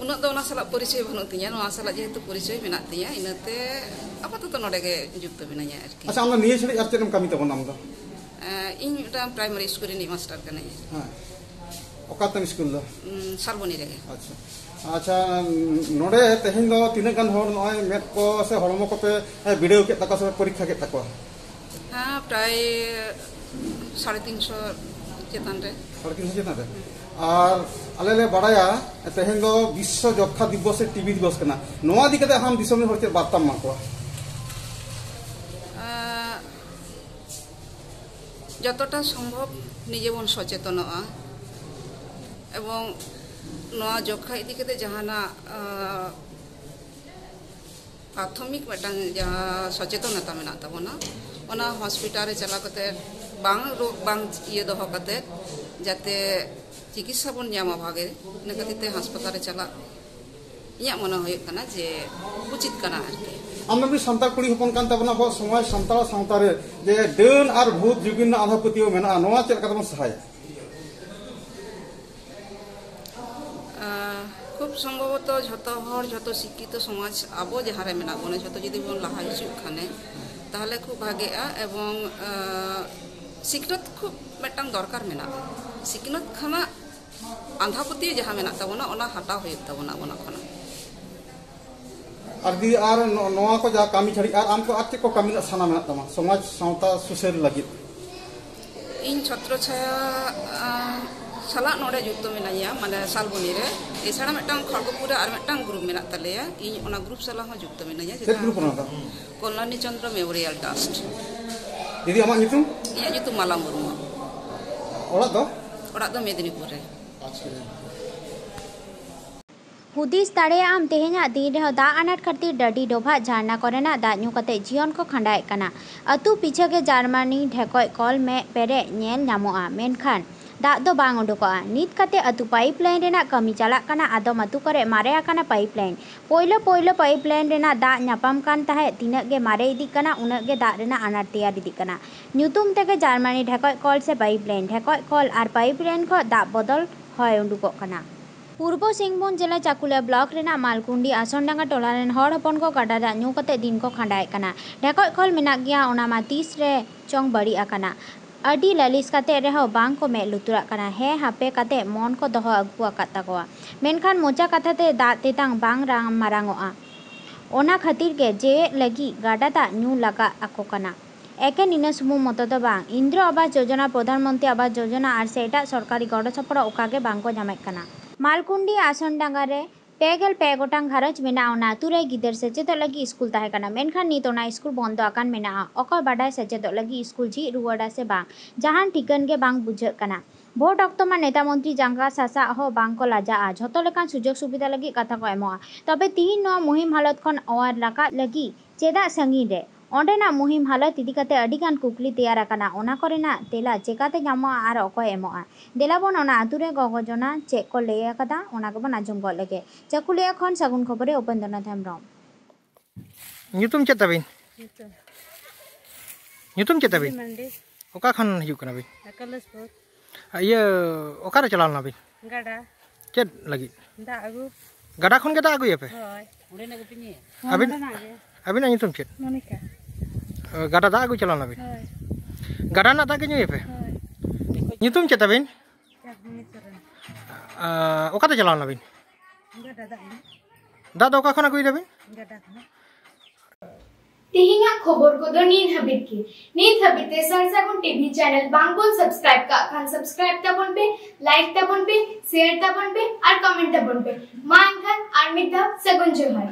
ᱩᱱᱟᱹᱜ ᱫᱚ ᱚᱱᱟ ᱥᱟᱞᱟᱜ ᱯᱚᱨᱤᱪᱚᱭ ᱵᱟᱹᱱᱩᱜ ᱛᱤᱧᱟᱹ, ᱱᱚᱣᱟ ᱥᱟᱞᱟᱜ ᱡᱮᱦᱮᱛᱩ ᱯᱚᱨᱤᱪᱚᱭ ᱢᱮᱱᱟᱜ ᱛᱤᱧᱟᱹ, ᱤᱱᱟᱹᱛᱮ ᱟᱯᱟᱛᱚᱛᱚ ᱱᱚᱸᱰᱮ ᱜᱮ ᱡᱩᱠᱛᱚ ᱢᱤᱱᱟᱹᱧᱟ ᱟᱨᱠᱤ᱾ ᱟᱪᱪᱷᱟ, ᱟᱢ ᱫᱚ ᱱᱤᱭᱟᱹ ᱪᱷᱟᱹᱲᱤᱡ ᱟᱨ ᱪᱮᱫ ᱮᱢ ᱠᱟᱹᱢᱤ ᱛᱟᱵᱚᱱᱟ ᱟᱢ ᱫᱚ? ᱮ, ᱤᱧ ᱢᱤᱫᱴᱟᱝ ᱯᱨᱟᱭᱢᱟᱨᱤ ᱥᱠᱩᱞ ᱨᱤᱱᱤᱡ ᱢᱟᱥᱴᱟᱨ ᱠᱟᱹᱱᱟᱹᱧ᱾ ᱦᱮᱸ, ᱚᱠᱟᱛᱮᱢ ᱥᱠᱩᱞ ᱫᱚ? ᱩᱢ, ᱥᱟᱨᱵᱚᱱᱤ ᱨᱮᱜᱮ᱾ ᱟᱪᱪᱷᱟ, ᱟᱪᱪᱷᱟ, ᱱᱚᱰᱮ ᱛᱮᱦᱮᱧ ᱫᱚ ᱛᱤᱱᱟᱹᱜ ᱜᱟᱱ ᱦᱚᱲ ᱱᱚᱜᱼᱚᱭ ᱢᱮᱫ ᱠᱚ ᱥᱮ ᱦᱚᱲᱢᱚ ᱠᱚᱯᱮ, ᱮ, ᱵᱤᱰᱟᱹᱣ ᱠᱮᱫ ᱛᱟᱠᱚᱣᱟ ᱥᱮ ᱯᱚᱨᱤᱠᱠᱷᱟ ᱠᱮᱫ ᱛᱟᱠᱚᱣᱟ? ᱦᱮᱸ, ᱯᱨᱟᱭ ᱥᱟᱲᱮ ᱛᱤᱱᱥᱚ ᱪᱮᱛᱟᱱ ᱨᱮ᱾ ᱥᱟᱲᱮ ᱛᱤᱱᱥᱚ ᱪᱮᱛᱟᱱ ᱨᱮ? ᱟᱨ ᱟᱞᱮ ᱞᱮ ᱵᱟᱲᱟᱭᱟ ᱛᱮᱦᱮᱧ ᱫᱚ ᱵᱤᱥᱥᱚ ᱡᱚᱠᱠᱷᱟ ᱫᱤᱵᱚᱥ ᱥᱮ ᱴᱤᱵᱤ ᱫᱤᱵᱚᱥ ᱠᱟᱱᱟ, ᱱᱚᱣᱟ ᱤᱫᱤ ᱠᱟᱛᱮ ᱟᱢ ᱫᱤᱥᱚᱢ ᱨᱮᱱ ᱦᱚᱲ ᱪᱮᱫ ᱵᱟᱨᱛᱟᱢ ᱮᱢᱟ ᱠᱚᱣᱟ? ᱟᱸ, ᱡᱚᱛᱚᱴᱟ ᱥᱚᱢᱵᱷᱚᱵ ᱱᱤᱡᱮ ᱵᱚᱱ ᱥᱚᱪᱮᱛᱚᱱᱚᱜᱼᱟ, ᱮᱵᱚᱝ ᱱᱚᱣᱟ ᱡᱚᱠᱠᱷᱟ ᱤᱫᱤ ᱠᱟᱛᱮ ᱡᱟᱦᱟᱱᱟᱜ, ᱟᱸ, ᱯᱨᱟᱛᱷᱚᱢᱤᱠ ᱢᱤᱫᱴᱟᱝ ᱡᱟᱦᱟᱸ ᱥᱚᱪᱮᱛᱚᱱᱚᱛᱟ ᱢᱮᱱᱟᱜ ᱛᱟᱵᱚᱱᱟ, ᱚᱱᱟ ᱦᱚᱥᱯᱤᱴᱟᱞ ᱨᱮ ᱪᱟᱞᱟᱣ ᱠᱟᱛᱮ ᱵᱟᱝ ᱨᱳᱜᱽ ᱵᱟᱝ ᱤᱭᱟᱹ ᱫᱚᱦᱚ ᱠᱟᱛᱮ ᱡᱟᱛᱮ ᱪᱤᱠᱤᱛᱥᱟ ᱵᱚᱱ ᱧᱟᱢᱟ ᱵᱷᱟᱜᱮ, ᱤᱱᱟᱹ ᱠᱷᱟᱹᱛᱤᱨ ᱛᱮ ᱦᱟᱥᱯᱟᱛᱟᱞ ᱨᱮ ᱪᱟᱞᱟᱜ ᱤᱧᱟᱹᱜ ᱢᱚᱱᱮ ᱦᱩᱭᱩᱜ ᱠᱟᱱᱟ ᱡᱮ ᱩᱪᱤᱛ ᱠᱟᱱᱟ ᱟᱨᱠᱤ᱾ ᱟᱢ ᱫᱚ ᱢᱤᱫ ᱥᱟᱱᱛᱟᱲ ᱠᱩᱲᱤ ᱦᱚᱯᱚᱱ ᱠᱟᱱ ᱛᱟᱵᱚᱱᱟ, ᱟᱵᱚᱣᱟᱜ ᱥᱚᱢᱟᱡᱽ, ᱥᱟᱱᱛᱟᱲ ᱥᱟᱶᱛᱟ ᱨᱮ ᱡᱮ ᱰᱟᱹᱱ ᱟᱨ ᱵᱷᱩᱛ ᱡᱩᱜᱤᱱ ᱨᱮᱱᱟᱜ ᱟᱸᱫᱷᱟ ᱯᱟᱹᱛᱭᱟᱹᱣ ᱢᱮᱱᱟᱜᱼᱟ, ᱱᱚᱣᱟ ᱪᱮᱫ ᱞᱮᱠᱟ ᱛᱮᱵᱚᱱ ᱥᱟᱦᱟᱭᱟ? ᱟᱸ, ᱠᱷᱩᱵ ᱥᱚᱢᱵᱷᱚᱵᱚᱛᱚ ᱡᱷᱚᱛᱚ ᱦᱚᱲ, ᱡᱷᱚᱛᱚ ᱥᱤᱠᱠᱷᱤᱛᱚ ᱥᱚᱢᱟᱡᱽ ᱟᱵᱚ ᱡᱟᱦᱟᱸ ᱨᱮ ᱢᱮᱱᱟᱜ ᱵᱚᱱᱟ, ᱡᱷᱚᱛᱚ ᱡᱩᱫᱤ ᱵᱚᱱ ᱞᱟᱦᱟ ᱦᱤᱡᱩᱜ ᱠᱷᱟᱱᱮ, ᱛᱟᱦᱚᱞᱮ ᱠᱷᱩᱵ ᱵᱷᱟᱜᱮᱜᱼᱟ᱾ ᱮᱵᱚᱝ, ᱟᱸ, ᱥᱤᱠᱷᱱᱟᱹᱛ ᱠᱷᱩᱵ ᱢᱤᱫᱴᱟᱝ ᱫᱚᱨᱠᱟᱨ ᱢᱮᱱᱟᱜᱼᱟ᱾ ᱥᱤᱠᱷᱱᱟᱹᱛ ᱠᱷᱚᱱᱟᱜ ᱟᱸᱫᱷᱟ ᱯᱟᱹᱛᱭᱟᱹᱣ ᱡᱟᱦᱟᱸ ᱢᱮᱱᱟᱜ ᱛᱟᱵᱚᱱᱟ, ᱚᱱᱟ ᱦᱟᱴᱟᱣ ᱦᱩᱭᱩᱜ ᱛᱟᱵᱚᱱᱟ ᱟᱵᱚᱱᱟᱜ ᱠᱷᱚᱱᱟᱜ᱾ ᱟᱨ ᱫᱤ, ᱟᱨ ᱱᱚ-, ᱱᱚᱣᱟ ᱠᱚ ᱡᱟᱦᱟᱸ ᱠᱟᱹᱢᱤ ᱪᱷᱟᱹᱲᱤ, ᱟᱨ ᱟᱢ ᱠᱚ ᱟᱨ ᱪᱮᱫ ᱠᱚ ᱠᱟᱹᱢᱤ ᱨᱮᱱᱟᱜ ᱥᱟᱱᱟ ᱢᱮᱱᱟᱜ ᱛᱟᱢᱟ ᱥᱚᱢᱟᱡᱽ ᱥᱟᱶᱛᱟ ᱥᱩᱥᱟᱹᱨ ᱞᱟᱹᱜᱤᱫ? ᱤᱧ ᱪᱷᱚᱛᱨᱚ ᱪᱷᱟᱭᱟ, ᱟᱸ, ᱥᱟᱞᱟᱜ ᱱᱚᱰᱮ ᱡᱩᱠᱛᱚ ᱢᱮᱱᱟᱹᱧᱟ, ᱢᱟᱱᱮ ᱥᱟᱞᱵᱚᱱᱤ ᱨᱮ᱾ ᱮᱪᱷᱟᱲᱟ ᱢᱤᱫᱴᱟᱝ ᱠᱷᱚᱲᱜᱚᱯᱩᱨ ᱨᱮ ᱟᱨ ᱢᱤᱫᱴᱟᱝ ᱜᱨᱩᱯ ᱢᱮᱱᱟᱜ ᱛᱟᱞᱮᱭᱟ, ᱤᱧ ᱚᱱᱟ ᱜᱨᱩᱯ ᱥᱟᱞᱟᱜ ᱦᱚᱸ ᱡᱩᱠᱛᱚ ᱢᱮᱱᱟᱹᱧᱟ᱾ ᱪᱮᱫ ᱡᱟᱦᱟᱸ ᱜᱨᱩᱯ ᱚᱱᱟ ᱫᱚ? Kalyani Chandra memorial trust. ᱫᱤᱫᱤ, ᱟᱢᱟᱜ ᱧᱩᱛᱩᱢ? ᱤᱧᱟᱹᱜ ᱧᱩᱛᱩᱢ ᱢᱟᱞᱟ ᱢᱩᱨᱢᱩ᱾ ᱚᱲᱟᱜ ᱫᱚ? ᱚᱲᱟᱜ ᱫᱚ ᱢᱮᱫᱽᱱᱤᱯᱩᱨ ᱨᱮ᱾ ᱟᱪᱪᱷᱟ᱾ ᱦᱩᱫᱤᱥ ᱫᱟᱲᱮᱭᱟᱜ ᱟᱢ, ᱛᱮᱦᱮᱧᱟᱜ ᱫᱤᱱ ᱨᱮᱦᱚᱸ ᱫᱟᱜ ᱟᱱᱟᱴ ᱠᱷᱟᱹᱛᱤᱨ ᱰᱟᱹᱰᱤ ᱰᱚᱵᱷᱟᱜ ᱡᱷᱟᱨᱱᱟ ᱠᱚᱨᱮᱱᱟᱜ ᱫᱟᱜ ᱧᱩ ᱠᱟᱛᱮ ᱡᱤᱭᱚᱱ ᱠᱚ ᱠᱷᱟᱸᱰᱟᱣᱮᱫ ᱠᱟᱱᱟ᱾ ᱟᱹᱛᱩ ᱯᱤᱪᱷᱟᱹ ᱜᱮ ᱡᱟᱨᱢᱟᱱᱤ ᱰᱷᱮᱠᱚᱡ ᱠᱚᱞ ᱢᱮᱫ ᱯᱮᱨᱮᱡ ᱧᱮᱞ ᱧᱟᱢᱚᱜᱼᱟ, ᱢᱮᱱᱠᱷᱟᱱ ᱫᱟᱜ ᱫᱚ ᱵᱟᱝ ᱩᱰᱩᱠᱚᱜᱼᱟ᱾ ᱱᱤᱛ ᱠᱟᱛᱮ ᱟᱹᱛᱩ ᱯᱟᱭᱤᱯ ᱞᱟᱭᱤᱱ ᱨᱮᱱᱟᱜ ᱠᱟᱹᱢᱤ ᱪᱟᱞᱟᱜ ᱠᱟᱱᱟ᱾ ᱟᱫᱚᱢ ᱟᱹᱛᱩ ᱠᱚᱨᱮ ᱢᱟᱨᱮ ᱟᱠᱟᱱᱟ ᱯᱟᱭᱤᱯ ᱞᱟᱭᱤᱱ᱾ ᱯᱳᱭᱞᱳ ᱯᱳᱭᱞᱳ ᱯᱟᱭᱤᱯ ᱞᱟᱭᱤᱱ ᱨᱮᱱᱟᱜ ᱫᱟᱜ ᱧᱟᱯᱟᱢ ᱠᱟᱱ ᱛᱟᱦᱮᱸᱫ, ᱛᱤᱱᱟᱹᱜ ᱜᱮ ᱢᱟᱨᱮ ᱤᱫᱤᱜ ᱠᱟᱱᱟ, ᱩᱱᱟᱹᱜ ᱜᱮ ᱫᱟᱜ ᱨᱮᱱᱟᱜ ᱟᱱᱟᱴ ᱛᱮᱭᱟᱨ ᱤᱫᱤᱜ ᱠᱟᱱᱟ᱾ ᱧᱩᱛᱩᱢ ᱛᱮᱜᱮ ᱡᱟᱨᱢᱟᱱᱤ ᱰᱷᱮᱠᱚᱡ ᱠᱚᱞ ᱥᱮ ᱯᱟᱭᱤᱯ ᱞᱟᱭᱤᱱ, ᱰᱷᱮᱠᱚᱡ ᱠᱚᱞ ᱟᱨ ᱯᱟᱭᱤᱯ ᱞᱟᱭᱤᱱ ᱠᱷᱚᱱ ᱫᱟᱜ ᱵᱚᱫᱚᱞ ᱦᱚᱭ ᱩᱰᱩᱠᱚᱜ ᱠᱟᱱᱟ᱾ ᱯᱩᱨᱵᱚ ᱥᱤᱝᱵᱷᱩᱢ ᱡᱮᱞᱟ ᱪᱟᱠᱩᱞᱤᱭᱟ ᱵᱞᱚᱠ ᱨᱮᱱᱟᱜ ᱢᱟᱞᱠᱩᱱᱰᱤ ᱟᱥᱚᱱᱰᱟᱸᱜᱟ ᱴᱚᱞᱟ ᱨᱮᱱ ᱦᱚᱲ ᱦᱚᱯᱚᱱ ᱠᱚ ᱜᱟᱰᱟ ᱫᱟᱜ ᱧᱩ ᱠᱟᱛᱮ ᱫᱤᱱ ᱠᱚ ᱠᱷᱟᱸᱰᱟᱣᱮᱫ ᱠᱟᱱᱟ᱾ ᱰᱷᱮᱠᱚᱡ ᱠᱚᱞ ᱢᱮᱱᱟᱜ ᱜᱮᱭᱟ, ᱚᱱᱟ ᱢᱟ ᱛᱤᱥ ᱨᱮ ᱪᱚᱝ ᱵᱟᱹᱲᱤᱡ ᱟᱠᱟᱱᱟ᱾ ᱟᱹᱰᱤ ᱞᱟᱹᱞᱤᱥ ᱠᱟᱛᱮ ᱨᱮᱦᱚᱸ ᱵᱟᱝ ᱠᱚ ᱢᱮᱫ ᱞᱩᱛᱩᱨᱟᱜ ᱠᱟᱱᱟ᱾ ᱦᱮᱸ ᱦᱟᱯᱮ ᱠᱟᱛᱮ ᱢᱚᱱ ᱠᱚ ᱫᱚᱦᱚ ᱟᱹᱜᱩ ᱟᱠᱟᱫ ᱛᱟᱠᱚᱣᱟ, ᱢᱮᱱᱠᱷᱟᱱ ᱢᱚᱪᱟ ᱠᱟᱛᱷᱟ ᱛᱮ ᱫᱟᱜ ᱛᱮᱛᱟᱝ ᱵᱟᱝ ᱨᱟᱝ ᱢᱟᱨᱟᱝᱚᱜᱼᱟ᱾ ᱚᱱᱟ ᱠᱷᱟᱹᱛᱤᱨ ᱜᱮ ᱡᱮᱣᱮᱫ ᱞᱟᱹᱜᱤᱫ ᱜᱟᱰᱟ ᱫᱟᱜ ᱧᱩ ᱞᱟᱜᱟᱜ ᱟᱠᱚ ᱠᱟᱱᱟ᱾ ᱮᱠᱮᱱ ᱤᱱᱟᱹ ᱥᱩᱢᱩᱝ ᱢᱚᱛᱚ ᱫᱚ ᱵᱟᱝ, ᱤᱱᱫᱨᱚ ᱟᱵᱟᱥ ᱡᱳᱡᱚᱱᱟ, ᱯᱨᱚᱫᱷᱟᱱ ᱢᱚᱱᱛᱨᱤ ᱟᱵᱟᱥ ᱡᱳᱡᱚᱱᱟ ᱟᱨ ᱥᱮ ᱮᱴᱟᱜ ᱥᱚᱨᱠᱟᱨᱤ ᱜᱚᱲᱚ ᱥᱚᱯᱚᱦᱚᱫ ᱚᱠᱟ ᱜᱮ ᱵᱟᱝ ᱠᱚ ᱧᱟᱢᱮᱫ ᱠᱟᱱᱟ᱾ ᱢᱟᱞᱠᱩᱱᱰᱤ ᱟᱥᱚᱱᱰᱟᱸᱜᱟ ᱨᱮ ᱯᱮ ᱜᱮᱞ ᱯᱮ ᱜᱚᱴᱟᱝ ᱜᱷᱟᱨᱚᱸᱡᱽ ᱢᱮᱱᱟᱜᱼᱟ᱾ ᱚᱱᱟ ᱟᱹᱛᱩ ᱨᱮ ᱜᱤᱫᱟᱹᱨ ᱥᱮᱪᱮᱫᱚᱜ ᱞᱟᱹᱜᱤᱫ ᱥᱠᱩᱞ ᱛᱟᱦᱮᱸ ᱠᱟᱱᱟ, ᱢᱮᱱᱠᱷᱟᱱ ᱱᱤᱛ ᱚᱱᱟ ᱥᱠᱩᱞ ᱵᱚᱱᱫᱚ ᱟᱠᱟᱱ ᱢᱮᱱᱟᱜᱼᱟ᱾ ᱚᱠᱚᱭ ᱵᱟᱰᱟᱭ ᱥᱮᱪᱮᱫᱚᱜ ᱞᱟᱹᱜᱤᱫ ᱥᱠᱩᱞ ᱡᱷᱤᱡ ᱨᱩᱣᱟᱹᱲᱟ ᱥᱮ ᱵᱟᱝ, ᱡᱟᱦᱟᱱ ᱴᱷᱤᱠᱟᱹᱱ ᱜᱮ ᱵᱟᱝ ᱵᱩᱡᱷᱟᱹᱜ ᱠᱟᱱᱟ᱾ ᱵᱷᱳᱴ ᱚᱠᱛᱚ ᱢᱟ ᱱᱮᱛᱟ ᱢᱚᱱᱛᱨᱤ ᱡᱟᱸᱜᱟ ᱥᱟᱥᱟᱜ ᱦᱚᱸ ᱵᱟᱝ ᱠᱚ ᱞᱟᱡᱟᱜᱼᱟ, ᱡᱷᱚᱛᱚ ᱞᱮᱠᱟᱱ ᱥᱩᱡᱳᱜᱽ ᱥᱩᱵᱤᱫᱷᱟ ᱞᱟᱹᱜᱤᱫ ᱠᱟᱛᱷᱟ ᱠᱚ ᱮᱢᱚᱜᱼᱟ᱾ ᱛᱚᱵᱮ ᱛᱤᱦᱤᱧ ᱱᱚᱣᱟ ᱢᱩᱦᱤᱢ ᱦᱟᱞᱚᱛ ᱠᱷᱚᱱ ᱚᱣᱟᱨ ᱨᱟᱠᱟᱵ ᱞᱟᱹᱜᱤᱫ ᱪᱮᱫᱟᱜ ᱥᱟᱺᱜᱤᱧ ᱨᱮ? ᱚᱸᱰᱮᱱᱟᱜ ᱢᱩᱦᱤᱢ ᱦᱟᱞᱚᱛ ᱤᱫᱤ ᱠᱟᱛᱮ ᱟᱹᱰᱤ ᱜᱟᱱ ᱠᱩᱠᱞᱤ ᱛᱮᱭᱟᱨ ᱟᱠᱟᱱᱟ, ᱚᱱᱟ ᱠᱚᱨᱮᱱᱟᱜ ᱛᱮᱞᱟ ᱪᱮᱠᱟᱛᱮ ᱧᱟᱢᱚᱜᱼᱟ ᱟᱨ ᱚᱠᱚᱭ ᱮᱢᱚᱜᱼᱟ? ᱫᱮᱞᱟ ᱵᱚᱱ ᱚᱱᱟ ᱟᱹᱛᱩ ᱨᱮ ᱜᱚᱜᱚ ᱡᱚᱱᱟ ᱪᱮᱫ ᱠᱚ ᱞᱟᱹᱭ ᱟᱠᱟᱫᱟ, ᱚᱱᱟ ᱜᱮᱵᱚᱱ ᱟᱸᱡᱚᱢ ᱜᱚᱫ ᱞᱮᱜᱮ᱾ ᱪᱟᱹᱠᱩᱞᱤᱭᱟᱹ ᱠᱷᱚᱱ ᱥᱟᱹᱜᱩᱱ ᱠᱷᱚᱵᱚᱨᱮ ᱩᱯᱮᱱᱫᱨᱚᱱᱟᱛᱷ ᱦᱮᱢᱵᱨᱚᱢ᱾ ᱧᱩᱛᱩᱢ ᱪᱮᱫ ᱛᱟᱵᱤᱱ? ᱧᱩᱛᱩᱢ ᱧᱩᱛᱩᱢ ᱪᱮᱫ ᱛᱟᱵᱤᱱ? ᱢᱟᱱᱰᱤ, ᱚᱠᱟ ᱠᱷᱚᱱ ᱦᱤᱡᱩᱜ ᱠᱟᱱᱟᱵᱤᱱ? ᱟᱠᱟᱞᱮᱥᱯᱩᱨ᱾ ᱤᱭᱟᱹ, ᱚᱠᱟᱨᱮ ᱪᱟᱞᱟᱣ ᱞᱮᱱᱟᱵᱤᱱ? ᱜᱟᱰᱟ ᱪᱮᱫ ᱞᱟᱹᱜᱤᱫ? ᱫᱟᱜ ᱟᱹᱜᱩ᱾ ᱜᱟᱰᱟ ᱠᱷᱚᱱ ᱜᱮ ᱫᱟᱜ ᱟᱹᱜᱩᱭᱟᱯᱮ? ᱦᱳᱭ᱾ ᱟᱹᱵᱤᱱ ᱚᱸᱰᱮᱱᱟᱜ ᱜᱮ᱾ ᱟᱹᱵᱤᱱᱟᱜ ᱧᱩᱛᱩᱢ ᱪᱮᱫ? ᱢᱚᱱᱤᱠᱟ᱾ ᱜᱟᱰᱟ ᱫᱟᱜ ᱟᱹᱜᱩ ᱪᱟᱞᱟᱣ ᱞᱮᱱᱟᱵᱤᱱ? ᱦᱳᱭ᱾ ᱜᱟᱰᱟ ᱨᱮᱱᱟᱜ ᱫᱟᱜ ᱜᱮ ᱧᱩᱭᱟᱯᱮ? ᱦᱳᱭ᱾ ᱧᱩᱛᱩᱢ ᱪᱮᱫ ᱛᱟᱵᱤᱱ? ᱪᱟᱸᱫᱽᱢᱚᱱᱤ ᱥᱚᱨᱮᱱ᱾ ᱟᱨ ᱚᱠᱟᱛᱮ ᱪᱟᱞᱟᱣ ᱞᱮᱱᱟᱵᱤᱱ? ᱜᱟᱰᱟ ᱫᱟᱜ ᱧᱩ᱾ ᱫᱟᱜ ᱫᱚ ᱚᱠᱟ ᱠᱷᱚᱱ ᱟᱹᱜᱩᱭ ᱫᱟᱵᱤᱱ? ᱜᱟᱰᱟ ᱠᱷᱚᱱᱟᱜ᱾ ᱛᱮᱦᱮᱧᱟᱜ ᱠᱷᱚᱵᱚᱨ ᱠᱚᱫᱚ ᱱᱤᱭᱟᱹ ᱦᱟᱹᱵᱤᱡ ᱜᱮ᱾ ᱱᱤᱛ ᱦᱟᱹᱵᱤᱡ ᱛᱮ ᱥᱟᱨ ᱥᱟᱹᱜᱩᱱ ᱴᱤᱵᱷᱤ ᱪᱮᱱᱮᱞ ᱵᱟᱝ ᱵᱚᱱ ᱥᱟᱵᱥᱠᱨᱟᱭᱤᱵ ᱠᱟᱜ ᱠᱷᱟᱱ ᱥᱟᱵᱥᱠᱨᱟᱭᱤᱵ ᱛᱟᱵᱚᱱ ᱯᱮ, ᱞᱟᱭᱤᱠ ᱛᱟᱵᱚᱱ ᱯᱮ, ᱥᱮᱭᱟᱨ ᱛᱟᱵᱚᱱ ᱯᱮ ᱟᱨ ᱠᱚᱢᱮᱱᱴ ᱛᱟᱵᱚᱱ ᱯᱮ᱾ ᱢᱟ ᱮᱱᱠᱷᱟᱱ ᱟᱨ ᱢᱤᱫ ᱫᱷᱟᱣ ᱥᱟᱹᱜᱩᱱ ᱡᱚᱦᱟᱨ᱾